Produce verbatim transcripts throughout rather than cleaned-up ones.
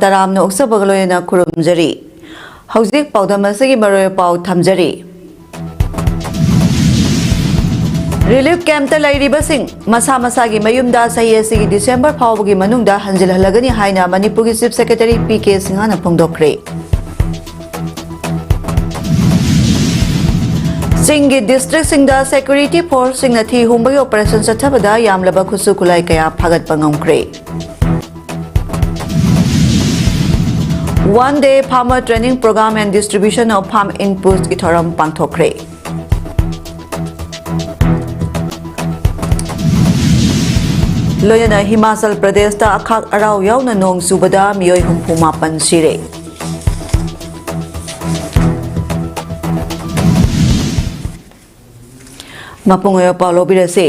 ꯇꯔꯥꯝꯅ ꯑꯣꯛꯆꯕꯒ ꯂꯣꯏꯅꯅ ꯈꯨꯔꯨꯝꯖꯔꯤ꯫ ꯍꯧꯖꯤꯛ ꯄꯥꯎꯗꯝ ꯑꯁꯤꯒꯤ ꯃꯔꯣꯏ ꯄꯥꯎ ꯊꯝꯖꯔꯤ꯫ ꯔꯤꯂꯤꯐ ꯀꯦꯝꯞꯇ ꯂꯩꯔꯤꯕꯁꯤꯡ ꯃꯁꯥ ꯃꯁꯥꯒꯤ ꯃꯌꯨꯝꯗ ꯆꯍꯤ ꯑꯁꯤꯒꯤ ꯗꯤꯁꯦꯝꯕꯔ ꯐꯥꯎꯕꯒꯤ ꯃꯅꯨꯡꯗ ꯍꯟꯖꯤꯜꯍꯜꯂꯒꯅꯤ ꯍꯥꯏꯅ ꯃꯅꯤꯄꯨꯔꯒꯤ ꯆꯤꯐ ꯁꯦꯀ꯭ꯔꯦꯇꯔꯤ ꯄꯤ ꯀꯦ ꯁꯤꯡꯍꯅ ꯐꯣꯡꯗꯣꯛꯈ꯭ꯔꯦ꯫ ꯆꯤꯡꯒꯤ ꯗꯤꯁꯇ꯭ꯔꯤꯛꯁꯤꯡꯗ ꯁꯦꯀ꯭ꯌꯨꯔꯤꯇꯤ ꯐꯣꯔꯁꯁꯤꯡꯅ ꯊꯤ ꯍꯨꯝꯕꯒꯤ ꯑꯣꯄꯔꯦꯁꯟ ꯆꯠꯊꯕꯗ ꯌꯥꯝꯂꯕ ꯈꯨꯠꯁꯨ ꯈꯨꯠꯂꯥꯏ ꯀꯌꯥ ꯐꯥꯒꯠꯄ ꯉꯝꯈ꯭ꯔꯦ꯫ One Day Farmer Training Program and Distribution of Farm Inputsꯀꯤ ꯊꯧꯔꯝ ꯄꯥꯡꯊꯣꯛꯈ꯭ꯔꯦ꯫ ꯂꯣꯏꯅꯅ ꯍꯤꯃꯥꯆꯜ ꯄ꯭ꯔꯗꯦꯁꯇ ꯑꯈꯥꯛ ꯑꯔꯥꯎ ꯌꯥꯎꯅ ꯅꯣꯡ ꯆꯨꯕꯗ ꯃꯤꯑꯣꯏ ꯍꯨꯝꯐꯨ ꯃꯥꯄꯟ ꯁꯤꯔꯦ꯫ ꯃꯄꯨꯡ ꯑꯣꯏꯕ ꯄꯥꯎ ꯂꯧꯕꯤꯔꯁꯤ꯫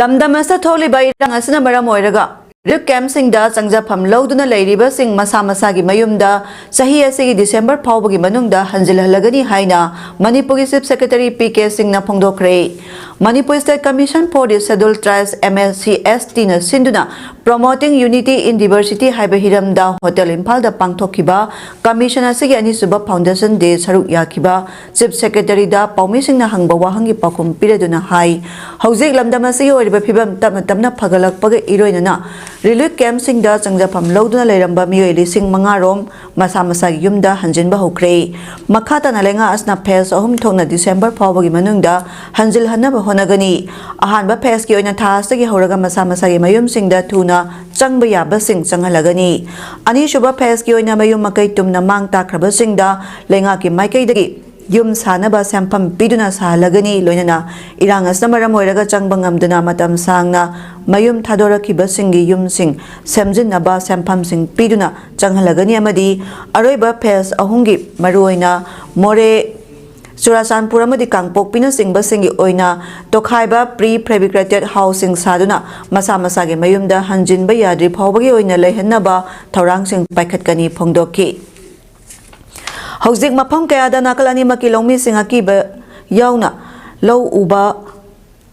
ꯂꯝꯗꯝ ꯑꯁꯤꯗ ꯊꯣꯛꯂꯤꯕ ꯏꯔꯥꯡ ꯑꯁꯤꯅ ꯃꯔꯝ ꯑꯣꯏꯔꯒ ꯔꯤꯂꯤꯐ ꯀꯦꯝꯞꯁꯤꯡꯗ ꯆꯪꯖꯐꯝ ꯂꯧꯗꯨꯅ ꯂꯩꯔꯤꯕꯁꯤꯡ ꯃꯁꯥ ꯃꯁꯥꯒꯤ ꯃꯌꯨꯝꯗ ꯆꯍꯤ ꯑꯁꯤꯒꯤ ꯗꯤꯁꯦꯝꯕꯔ ꯐꯥꯎꯕꯒꯤ ꯃꯅꯨꯡꯗ ꯍꯟꯖꯤꯜꯍꯜꯂꯒꯅꯤ ꯍꯥꯏꯅ ꯃꯅꯤꯄꯨꯔꯒꯤ ꯆꯤꯐ ꯁꯦꯀ꯭ꯔꯦꯇꯔꯤ ꯄꯤ ꯀꯦ ꯁꯤꯡꯅ ꯐꯣꯡꯗꯣꯛꯈ꯭ꯔꯦ꯫ Manipur State Commission for the Scheduled Tribes, M S C S Tꯅ ꯁꯤꯟꯗꯨꯅ Promoting Unity in Diversity ꯍꯥꯏꯕ ꯍꯤꯔꯝꯗ ꯍꯣꯇꯦꯜ ꯏꯝꯐꯥꯜꯗ ꯄꯥꯡꯊꯣꯛꯈꯤꯕ ꯀꯃꯤꯁꯟ ꯑꯁꯤꯒꯤ ꯑꯅꯤꯁꯨꯕ ꯐꯥꯎꯟꯗꯦꯁꯟ ꯗꯦ ꯁꯔꯨꯛ ꯌꯥꯈꯤꯕ ꯆꯤꯐ ꯁꯦꯀ꯭ꯔꯦꯇꯔꯤꯗ ꯄꯥꯎꯃꯤꯁꯤꯡꯅ ꯍꯪꯕ ꯋꯥꯍꯪꯒꯤ ꯄꯥꯎꯈꯨꯝ ꯄꯤꯔꯗꯨꯅ ꯍꯥꯏ, ꯍꯧꯖꯤꯛ ꯂꯝꯗꯝ ꯑꯁꯤꯒꯤ ꯑꯣꯏꯔꯤꯕ ꯐꯤꯕꯝ ꯇꯞꯅ ꯇꯞꯅ ꯐꯒꯠꯂꯛꯄꯒ ꯏꯔꯣꯏꯅꯅ ꯔꯤꯂꯤꯐ ꯀꯦꯝꯞꯁꯤꯡꯗ ꯆꯪꯖꯐꯝ ꯂꯧꯗꯨꯅ ꯂꯩꯔꯝꯕ ꯃꯤꯑꯣꯏ ꯂꯤꯁꯤꯡ ꯃꯉꯥ ꯔꯣꯝ ꯃꯁꯥ ꯃꯁꯥꯒꯤ ꯌꯨꯝꯗ ꯍꯟꯖꯤꯟꯕ ꯍꯧꯈ꯭ꯔꯦ꯫ ꯃꯈꯥ ꯇꯥꯅ ꯂꯩꯉꯥꯛ ꯑꯁꯤꯅ ꯐꯦꯖ ꯑꯍꯨꯝ ꯊꯣꯛꯅ ꯗꯤꯁꯦꯝꯕꯔ ꯐꯥꯎꯕꯒꯤ ꯃꯅꯨꯡꯗ ꯍꯟꯖꯤꯜꯍꯟꯅꯕ ꯍꯣꯠꯅꯒꯅꯤ꯫ ꯑꯍꯥꯟꯕ ꯐꯦꯖꯀꯤ ꯑꯣꯏꯅ ꯊꯥ ꯑꯁꯤꯗꯒꯤ ꯍꯧꯔꯒ ꯃꯁꯥ ꯃꯁꯥꯒꯤ ꯃꯌꯨꯝꯁꯤꯡꯗ ꯊꯨꯅ ꯆꯪꯕ ꯌꯥꯕꯁꯤꯡ ꯆꯪꯍꯜꯂꯒꯅꯤ꯫ ꯑꯅꯤꯁꯨꯕ ꯐꯦꯖꯀꯤ ꯑꯣꯏꯅ ꯃꯌꯨꯝ ꯃꯀꯩ ꯇꯨꯝꯅ ꯃꯥꯡ ꯇꯥꯛꯈ꯭ꯔꯕꯁꯤꯡꯗ ꯂꯩꯉꯥꯛꯀꯤ ꯃꯥꯏꯀꯩꯗꯒꯤ ꯌꯨꯝ ꯁꯥꯅꯕ ꯁꯦꯟꯐꯝ ꯄꯤꯗꯨꯅ ꯁꯥꯍꯜꯂꯒꯅꯤ꯫ ꯂꯣꯏꯅꯅ ꯏꯔꯥꯡ ꯑꯁꯤꯅ ꯃꯔꯝ ꯑꯣꯏꯔꯒ ꯆꯪꯕ ꯉꯝꯗꯅ ꯃꯇꯝ ꯁꯥꯡꯅ ꯃꯌꯨꯝ ꯊꯥꯗꯣꯔꯛꯈꯤꯕꯁꯤꯡꯒꯤ ꯌꯨꯝꯁꯤꯡ ꯁꯦꯝꯖꯤꯟꯅꯕ ꯁꯦꯟꯐꯝꯁꯤꯡ ꯄꯤꯗꯨꯅ ꯆꯪꯍꯜꯂꯒꯅꯤ ꯑꯃꯗꯤ ꯑꯔꯣꯏꯕ ꯐꯦꯖ ꯑꯍꯨꯝꯒꯤ ꯃꯔꯨꯑꯣꯏꯅ ꯃꯣꯔꯦ, ꯆꯨꯔꯥꯆꯥꯟꯄꯨꯔ ꯑꯃꯗꯤ ꯀꯥꯡꯄꯣꯛꯄꯤꯅꯆꯤꯡꯕꯁꯤꯡꯒꯤ ꯑꯣꯏꯅ ꯇꯣꯈꯥꯏꯕ pre fabricated house ꯁꯤꯡ ꯁꯥꯗꯨꯅ ꯃꯁꯥ ꯃꯁꯥꯒꯤ ꯃꯌꯨꯝꯗ ꯍꯟꯖꯤꯟꯕ ꯌꯥꯗ꯭ꯔꯤ ꯐꯥꯎꯕꯒꯤ ꯑꯣꯏꯅ ꯂꯩꯍꯟꯅꯕ ꯊꯧꯔꯥꯡꯁꯤꯡ ꯄꯥꯏꯈꯠꯀꯅꯤ ꯐꯣꯡꯗꯣꯛꯈꯤ꯫ ꯍꯧꯖꯤꯛ ꯃꯐꯝ ꯀꯌꯥꯗ ꯅꯥꯀꯜ ꯑꯅꯤꯃꯛꯀꯤ ꯂꯧꯃꯤꯁꯤꯡ ꯑꯀꯤꯕ ꯌꯥꯎꯅ ꯂꯧ ꯎꯕ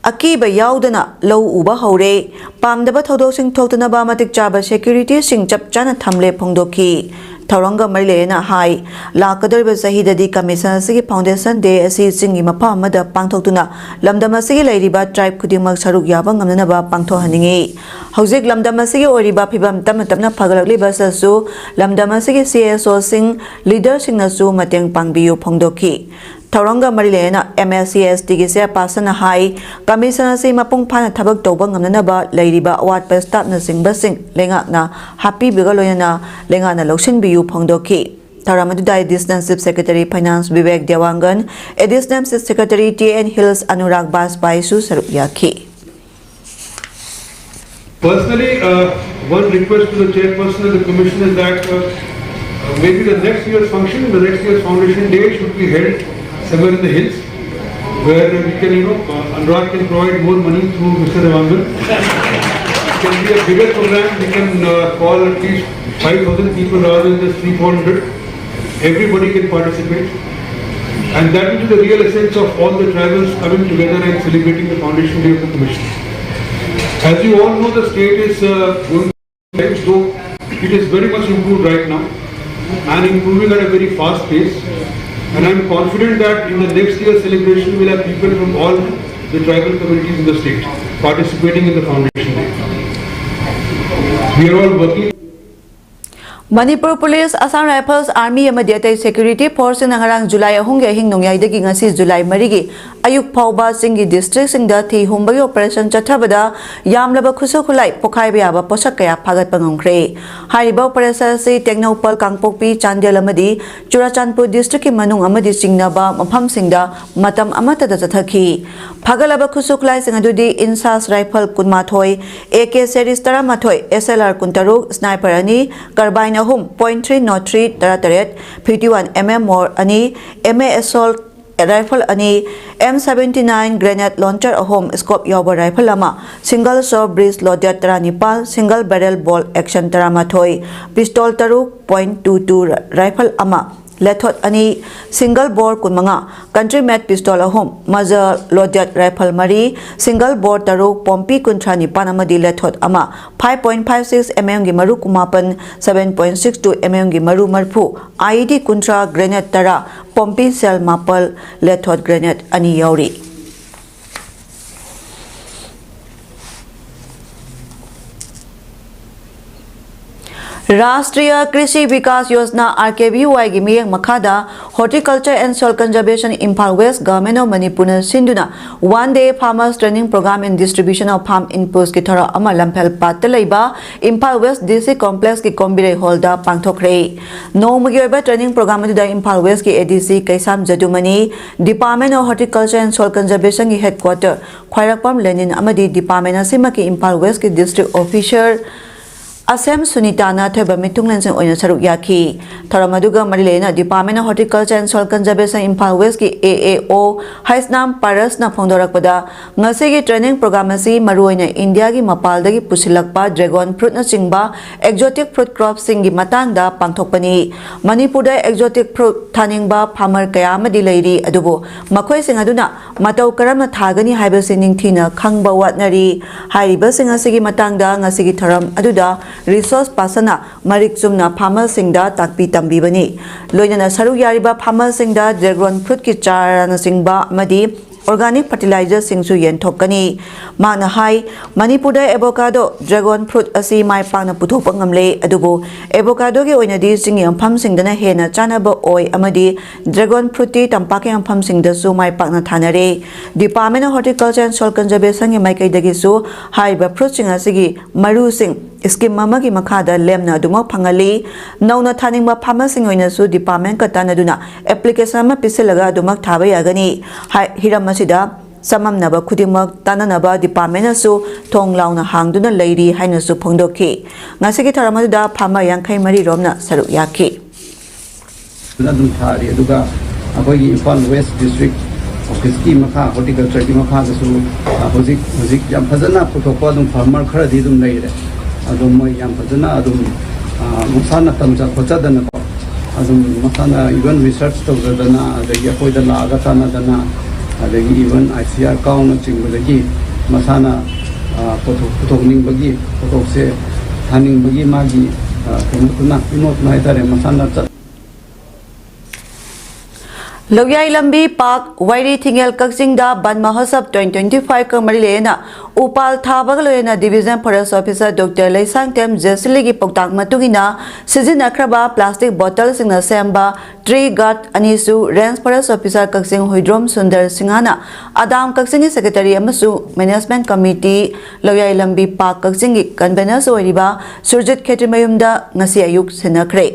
ꯑꯀꯤꯕ ꯌꯥꯎꯗꯅ ꯂꯧ ꯎꯕ ꯍꯧꯔꯦ꯫ ꯄꯥꯝꯗꯕ ꯊꯧꯗꯣꯛꯁꯤꯡ ꯊꯣꯛꯇꯅꯕ ꯃꯇꯤꯛ ꯆꯥꯕ ꯁꯦꯀ꯭ꯌꯨꯔꯤꯇꯤꯁꯤꯡ ꯆꯞ ꯆꯥꯅ ꯊꯝꯂꯦ ꯐꯣꯡꯗꯣꯛꯈꯤ꯫ ꯊꯧꯔꯝꯒ ꯃꯔꯤ ꯂꯩꯅꯅ ꯍꯥꯏ, ꯂꯥꯛꯀꯗꯧꯔꯤꯕ ꯆꯍꯤꯗꯗꯤ ꯀꯃꯤꯁꯟ ꯑꯁꯤꯒꯤ ꯐꯥꯎꯟꯗꯦꯁꯟ ꯗꯦ ꯑꯁꯤ ꯆꯤꯡꯒꯤ ꯃꯐꯝ ꯑꯃꯗ ꯄꯥꯡꯊꯣꯛꯇꯨꯅ ꯂꯝꯗꯝ ꯑꯁꯤꯒꯤ ꯂꯩꯔꯤꯕ ꯇ꯭ꯔꯥꯏꯕ ꯈꯨꯗꯤꯡꯃꯛ ꯁꯔꯨꯛ ꯌꯥꯕ ꯉꯝꯅꯅꯕ ꯄꯥꯡꯊꯣꯛꯍꯟꯅꯤꯡꯏ꯫ ꯍꯧꯖꯤꯛ ꯂꯝꯗꯝ ꯑꯁꯤꯒꯤ ꯑꯣꯏꯔꯤꯕ ꯐꯤꯕꯝ ꯇꯞꯅ ꯇꯞꯅ ꯐꯒꯠꯂꯛꯂꯤꯕ ꯑꯁꯤꯗꯁꯨ ꯂꯝꯗꯝ ꯑꯁꯤꯒꯤ ꯁꯤ ꯑꯦꯁ ꯑꯣꯁꯤꯡ, ꯂꯤꯗꯔꯁꯤꯡꯅꯁꯨ ꯃꯇꯦꯡ ꯄꯥꯡꯕꯤꯌꯨ ꯐꯣꯡꯗꯣꯛꯈꯤ꯫ ꯊꯧꯔꯝꯒ ꯃꯔꯤ ꯂꯩꯅꯅ ꯑꯦꯝ ꯑꯦꯁ ꯁꯤ ꯑꯦꯁ ꯇꯤꯒꯤ ꯆꯦꯌꯔꯄꯥꯔꯁꯟꯅ ꯍꯥꯏ, ꯀꯃꯤꯁꯟ ꯑꯁꯤ ꯃꯄꯨꯡ ꯐꯥꯅ ꯊꯕꯛ ꯇꯧꯕ ꯉꯝꯅꯅꯕ ꯂꯩꯔꯤꯕ ꯑꯋꯥꯠꯄ ꯁ꯭ꯇꯥꯐꯅꯆꯤꯡꯕꯁꯤꯡ ꯂꯩꯉꯥꯛꯅ ꯍꯥꯞꯄꯤꯕꯒ ꯂꯣꯏꯅꯅ ꯂꯩꯉꯥꯛꯅ ꯂꯧꯁꯤꯟꯕꯤꯌꯨ ꯐꯣꯡꯗꯣꯛꯈꯤ꯫ ꯊꯧꯔꯝ ꯑꯗꯨꯗ additional chief secretary finance Bibek Dewangan, additional chief secretary T and hills Anurag ꯕꯥꯖꯄꯥꯏꯁꯨ ꯁꯔꯨꯛ ꯌꯥꯈꯤ꯫ Personally, uh, one request to the chairperson and the commission is that uh, uh, maybe the next year's function, the next year's foundation day should be held somewhere in the hills where we can, you know, uh, Anurag can provide more money through Mister Dewangan. It can be a bigger program. We can uh, call at least five thousand people rather than just three, four hundred. Everybody can participate. And that will be the real essence of all the tribals coming together and celebrating the foundation day of the commission. As you all know, the state is uh, going to, though it is very much improved right now and improving at a very fast pace. And I'm confident that in the next year's celebration, we'll have people from all the tribal communities in the state participating in the foundation day. We are all working. Manipur police, Assam rifles, army ꯑꯃꯗꯤ ꯑꯇꯩ security ꯐꯣꯔꯁꯁꯤꯡꯅ ꯉꯔꯥꯡ July ꯑꯍꯨꯝꯒꯤ ꯑꯍꯤꯡ ꯅꯣꯡꯌꯥꯏꯗꯒꯤ ꯉꯁꯤ July ꯃꯔꯤꯒꯤ ꯑꯌꯨꯛ ꯐꯥꯎꯕ ꯆꯤꯡꯒꯤ ꯗꯤꯁꯇ꯭ꯔꯤꯛꯁꯤꯡꯗ ꯊꯤ ꯍꯨꯝꯕꯒꯤ ꯑꯣꯄꯔꯦꯁꯟ ꯆꯠꯊꯕꯗ ꯌꯥꯝꯂꯕ ꯈꯨꯠꯁꯨ ꯈꯨꯠꯂꯥꯏ, ꯄꯣꯈꯥꯏꯕ ꯌꯥꯕ ꯄꯣꯠꯁꯛ ꯀꯌꯥ ꯐꯥꯒꯠꯄ ꯉꯝꯈ꯭ꯔꯦ꯫ ꯍꯥꯏꯔꯤꯕ ꯑꯣꯄꯔꯦꯁꯟ ꯑꯁꯤ ꯇꯦꯡꯅꯧꯄꯜ, ꯀꯥꯡꯄꯣꯛꯄꯤ, ꯆꯥꯟꯗꯦꯜ ꯑꯃꯗꯤ ꯆꯨꯔꯥꯆꯥꯟꯄꯨꯔ ꯗꯤꯁꯇ꯭ꯔꯤꯛꯀꯤ ꯃꯅꯨꯡ ꯑꯃꯗꯤ ꯆꯤꯡꯅꯕ ꯃꯐꯝꯁꯤꯡꯗ ꯃꯇꯝ ꯑꯃꯠꯇꯗ ꯆꯠꯊꯈꯤ꯫ ꯐꯒꯠꯂꯕ ꯈꯨꯠꯁꯨ ꯈꯨꯠꯂꯥꯏꯁꯤꯡ ꯑꯗꯨꯗꯤ ꯏꯟꯁꯥꯁ ꯔꯥꯏꯐꯜ ꯀꯨꯟꯃꯥꯊꯣꯏ, ꯑꯦ ꯀꯦ ꯁꯦꯔꯤꯁ ꯇꯔꯥꯃꯥꯊꯣꯏ, ꯑꯦꯁ ꯑꯦꯜ ꯑꯥꯔ ꯀꯨꯟꯇꯔꯨꯛ, ꯁ꯭ꯅꯥꯏꯄꯔ ꯑꯅꯤ, ꯀꯔꯕꯥꯏꯟ ꯑꯍꯨꯝ, ꯄꯣꯏꯟꯠ ꯊ꯭ꯔꯤ ꯅꯣꯠ ꯊ꯭ꯔꯤ ꯇꯔꯥꯇꯔꯦꯠ, fifty one M M more ꯑꯅꯤ, ꯑꯦꯝ ꯑꯦ ꯑꯦꯁꯣꯜꯠ ꯔꯥꯏꯐꯜ ꯑꯅꯤ, ꯑꯦꯝ ꯁꯕꯦꯟꯇꯤ ꯅꯥꯏꯟ ꯒ꯭ꯔꯦꯅꯦꯗ ꯂꯣꯟꯆꯔ ꯑꯍꯨꯝ, ꯁ꯭ꯀꯣꯞ ꯌꯥꯎꯕ ꯔꯥꯏꯐꯜ ꯑꯃ, ꯁꯤꯡꯒꯜ ꯁꯣ ꯕ꯭ꯔꯤꯖ ꯂꯣꯗꯦꯗ ꯇꯔꯥꯅꯤꯄꯥꯜ, ꯁꯤꯡꯒꯜ ꯕꯦꯔꯦꯜ ꯕꯣꯜ ꯑꯦꯛꯁꯟ ꯇꯔꯥꯃꯥꯊꯣꯏ, ꯄꯤꯁꯇꯣꯜ ꯇꯔꯨꯛ, ꯄꯣꯏꯟꯠ ꯇꯨ ꯇꯨ ꯔꯥꯏꯐꯜ ꯑꯃ, ꯂꯦꯊꯣꯠ ꯑꯅꯤ, single bore ꯀꯨꯟꯃꯉꯥ, country made pistol ꯑꯍꯨꯝ, muzzle loaded rifle ꯃꯔꯤ, single bore ꯇꯔꯨꯛ, ꯄꯣꯝꯄꯤ ꯀꯨꯟꯊ꯭ꯔꯥ ꯅꯤꯄꯥꯟ ꯑꯃꯗꯤ ꯂꯦꯊꯣꯠ ꯑꯃ, five point five six mm ꯒꯤ ꯃꯔꯨ ꯀꯨꯟꯃꯥꯄꯟ, seven point six two mm ꯒꯤ ꯃꯔꯨ ꯃꯔꯤꯐꯨ, IED ꯀꯨꯟꯊ꯭ꯔꯥ, grenade ꯇꯔꯥ, ꯄꯣꯝꯄꯤ shell ꯃꯥꯄꯜ, ꯂꯦꯊꯣꯠ grenade ꯑꯅꯤ ꯌꯥꯎꯔꯤ꯫ ꯔꯥꯁꯇ꯭ꯔꯤꯌꯥ ꯀ꯭ꯔꯤꯁꯤ ꯕꯤꯀꯥꯁ ꯌꯣꯖꯅꯥ, RKVY ꯒꯤ ꯃꯤꯠꯌꯦꯡ ꯃꯈꯥꯗ Horticulture and Soil Conservation, Imphal West, Government of Manipur ꯅ ꯁꯤꯟꯗꯨꯅ One Day Farmers Training Program and Distribution of Farm Inputs ꯀꯤ ꯊꯧꯔꯝ ꯑꯃ ꯂꯝꯐꯦꯜ ꯄꯥꯠꯇ ꯂꯩꯕ Imphal West DC Complex ꯀꯤ ꯀꯣꯝꯕꯤꯔꯩ hall ꯗ ꯄꯥꯡꯊꯣꯛꯈ꯭ꯔꯦ꯫ ꯅꯣꯡꯃꯒꯤ ꯑꯣꯏꯕ training program ꯑꯗꯨꯗ Imphal West ꯀꯤ ADC Keisham ꯖꯗꯨꯃꯅꯤ, Department of Horticulture and Soil Conservation ꯒꯤ headquarter ꯈ꯭ꯋꯥꯏꯔꯥꯛꯄꯝ ꯂꯦꯅꯤꯟ ꯑꯃꯗꯤ department ꯑꯁꯤꯃꯛꯀꯤ Imphal West ꯀꯤ district officer ꯑꯁꯦꯝ ꯁꯨꯅꯤꯇꯥꯅ ꯊꯣꯏꯕ ꯃꯤꯊꯨꯡꯂꯦꯟꯁꯤꯡ ꯑꯣꯏꯅ ꯁꯔꯨꯛ ꯌꯥꯈꯤ꯫ ꯊꯧꯔꯝ ꯑꯗꯨꯒ ꯃꯔꯤ ꯂꯩꯅꯅ Department of Horticulture and Soil Conservation Imphal West ꯀꯤ AAO ꯍꯩꯁꯅꯥꯝ ꯄꯥꯔꯁꯅ ꯐꯣꯡꯗꯣꯔꯛꯄꯗ, ꯉꯁꯤꯒꯤ training program ꯑꯁꯤ ꯃꯔꯨꯑꯣꯏꯅ ꯏꯟꯗꯤꯌꯥꯒꯤ ꯃꯄꯥꯜꯗꯒꯤ ꯄꯨꯁꯤꯜꯂꯛꯄ dragon fruit ꯅꯆꯤꯡꯕ exotic fruit cropꯁꯤꯡꯒꯤ ꯃꯇꯥꯡꯗ ꯄꯥꯡꯊꯣꯛꯄꯅꯤ꯫ ꯃꯅꯤꯄꯨꯔꯗ exotic fruit ꯊꯥꯅꯤꯡꯕ farmer ꯀꯌꯥ ꯑꯃꯗꯤ ꯂꯩꯔꯤ, ꯑꯗꯨꯕꯨ ꯃꯈꯣꯏꯁꯤꯡ ꯑꯗꯨꯅ ꯃꯇꯧ ꯀꯔꯝꯅ ꯊꯥꯒꯅꯤ ꯍꯥꯏꯕꯁꯤ ꯅꯤꯡꯊꯤꯅ ꯈꯪꯕ ꯋꯥꯠꯅꯔꯤ꯫ ꯍꯥꯏꯔꯤꯕꯁꯤꯡ ꯑꯁꯤꯒꯤ ꯃꯇꯥꯡꯗ ꯉꯁꯤꯒꯤ ꯊꯧꯔꯝ ꯑꯗꯨꯗ resource personꯅ ꯃꯔꯤꯛ ꯆꯨꯝꯅ farmerꯁꯤꯡꯗ ꯇꯥꯛꯄꯤ ꯇꯝꯕꯤꯕꯅꯤ꯫ ꯂꯣꯏꯅꯅ ꯁꯔꯨꯛ ꯌꯥꯔꯤꯕ farmerꯁꯤꯡꯗ dragon fruitꯀꯤ ꯆꯥꯔꯥꯅꯆꯤꯡꯕ ꯑꯃꯗꯤ organic fertilizerꯁꯤꯡꯁꯨ ꯌꯦꯟꯊꯣꯛꯀꯅꯤ꯫ ꯃꯍꯥꯛꯅ ꯍꯥꯏ, ꯃꯅꯤꯄꯨꯔꯗ avocado, dragon fruit ꯑꯁꯤ ꯃꯥꯏ ꯄꯥꯛꯅ ꯄꯨꯊꯣꯛꯄ ꯉꯝꯂꯦ, ꯑꯗꯨꯕꯨ avocadoꯒꯤ ꯑꯣꯏꯅꯗꯤ ꯆꯤꯡꯒꯤ ꯃꯐꯝꯁꯤꯡꯗꯅ ꯍꯦꯟꯅ ꯆꯥꯅꯕ ꯑꯣꯏ ꯑꯃꯗꯤ dragon fruitꯇꯤ ꯇꯝꯄꯥꯛꯀꯤ ꯃꯐꯝꯁꯤꯡꯗꯁꯨ ꯃꯥꯏ ꯄꯥꯛꯅ ꯊꯥꯅꯔꯦ꯫ Department of Horticulture and Soil Conservationꯒꯤ ꯃꯥꯏꯀꯩꯗꯒꯤꯁꯨ ꯍꯥꯏꯔꯤꯕ fruitꯁꯤꯡ ꯑꯁꯤꯒꯤ ꯃꯔꯨꯁꯤꯡ scheme ꯑꯃꯒꯤ ꯃꯈꯥꯗ ꯂꯦꯝꯅ ꯑꯗꯨꯃꯛ ꯐꯪꯍꯜꯂꯤ꯫ ꯅꯧꯅ ꯊꯥꯅꯤꯡꯕ farmerꯁꯤꯡ ꯑꯣꯏꯅꯁꯨ departmentꯀ ꯇꯥꯟꯅꯗꯨꯅ application ꯑꯃ ꯄꯤꯁꯤꯜꯂꯒ ꯑꯗꯨꯃꯛ ꯊꯥꯕ ꯌꯥꯒꯅꯤ꯫ ꯍꯥꯏ-, ꯍꯤꯔꯝ ꯑꯁꯤꯗ ꯆꯃꯝꯅꯕ ꯈꯨꯗꯤꯡꯃꯛ ꯇꯥꯟꯅꯅꯕ departmentꯅꯁꯨ ꯊꯣꯡ ꯂꯥꯎꯅ ꯍꯥꯡꯗꯨꯅ ꯂꯩꯔꯤ ꯍꯥꯏꯅꯁꯨ ꯐꯣꯡꯗꯣꯛꯈꯤ꯫ ꯉꯁꯤꯒꯤ ꯊꯧꯔꯝ ꯑꯗꯨꯗ farmer ꯌꯥꯡꯈꯩ ꯃꯔꯤ ꯔꯣꯝꯅ ꯁꯔꯨꯛ ꯌꯥꯈꯤ꯫ ꯑꯗꯨꯝ ꯊꯥꯔꯤ꯫ ꯑꯗꯨꯒ ꯑꯩꯈꯣꯏꯒꯤ ꯏꯝꯐꯥꯜ ꯋꯦꯁ ꯗꯤꯁꯇ꯭ꯔꯤꯛ ꯑꯣꯐꯤꯁꯀꯤ ꯃꯈꯥ, ꯍꯣꯔꯇꯤꯀꯜꯆꯔꯒꯤ ꯃꯈꯥꯗꯁꯨ, ꯑ, ꯍꯧꯖꯤꯛ, ꯍꯧꯖꯤꯛ ꯌꯥꯝ ꯐꯖꯅ ꯄꯨꯊꯣꯛꯄ ꯑꯗꯨꯝ farmer ꯈꯔꯗꯤ ꯑꯗꯨꯝ ꯂꯩꯔꯦ꯫ ꯑꯗꯣ ꯃꯣꯏ ꯌꯥꯝ ꯐꯖꯅ ꯑꯗꯨꯝ, ꯑ, ꯃꯁꯥꯅ ꯇꯝꯖ ꯈꯣꯠꯆꯗꯅꯀꯣ, ꯑꯗꯨꯝ ꯃꯁꯥꯅ even research ꯇꯧꯖꯗꯅ, ꯑꯗꯒꯤ ꯑꯩꯈꯣꯏꯗ ꯂꯥꯛꯑꯒ ꯇꯥꯟꯅꯗꯅ, ꯑꯗꯒꯤ even I C R ꯀꯥꯎꯅꯆꯤꯡꯕꯗꯒꯤ ꯃꯁꯥꯅ, ꯑ, ꯄꯨꯊꯣꯛ-, ꯄꯨꯊꯣꯛꯅꯤꯡꯕꯒꯤ, ꯄꯣꯊꯣꯛꯁꯦ ꯊꯥꯅꯤꯡꯕꯒꯤ ꯃꯥꯒꯤ, ꯑ, ꯀꯩꯅꯣꯗꯨꯅ, ꯏꯅꯣꯠꯅ ꯍꯥꯏꯇꯥꯔꯦ, ꯃꯁꯥꯅ ꯆꯠ- ꯂꯧꯌꯥꯏ ꯂꯝꯕꯤ ꯄꯥꯛ ꯋꯥꯏꯔꯤ ꯊꯤꯡꯉꯦꯜ ꯀꯛꯆꯤꯡꯗ ꯕꯟ ꯃꯍꯣꯠꯁꯕ twenty twenty-five ꯀ ꯃꯔꯤ ꯂꯩꯅꯅ ꯎꯄꯥꯜ ꯊꯥꯕꯒ ꯂꯣꯏꯅꯅ Division Forest Officer Doctor Leishangthem ꯖꯦꯁꯤꯂꯤꯒꯤ ꯄꯥꯎꯇꯥꯛ ꯃꯇꯨꯡ ꯏꯟꯅ ꯁꯤꯖꯤꯟꯅꯈ꯭ꯔꯕ plastic bottleꯁꯤꯡꯅ ꯁꯦꯝꯕ tree guard ꯑꯅꯤꯁꯨ Range Forest Officer ꯀꯛꯆꯤꯡ ꯍꯨꯏꯗ꯭ꯔꯣꯝ ꯁꯨꯟꯗꯔ ꯁꯤꯡꯍꯅ ꯑꯗꯥꯝ ꯀꯛꯆꯤꯡꯒꯤ Secretary ꯑꯃꯁꯨꯡ Management Committee ꯂꯧꯌꯥꯏ ꯂꯝꯕꯤ ꯄꯥꯛ ꯀꯛꯆꯤꯡꯒꯤ convener ꯑꯣꯏꯔꯤꯕ ꯁꯨꯔꯖꯤꯠ ꯈꯦꯇ꯭ꯔꯤꯃꯌꯨꯝꯗ ꯉꯁꯤ ꯑꯌꯨꯛ ꯁꯤꯟꯅꯈ꯭ꯔꯦ꯫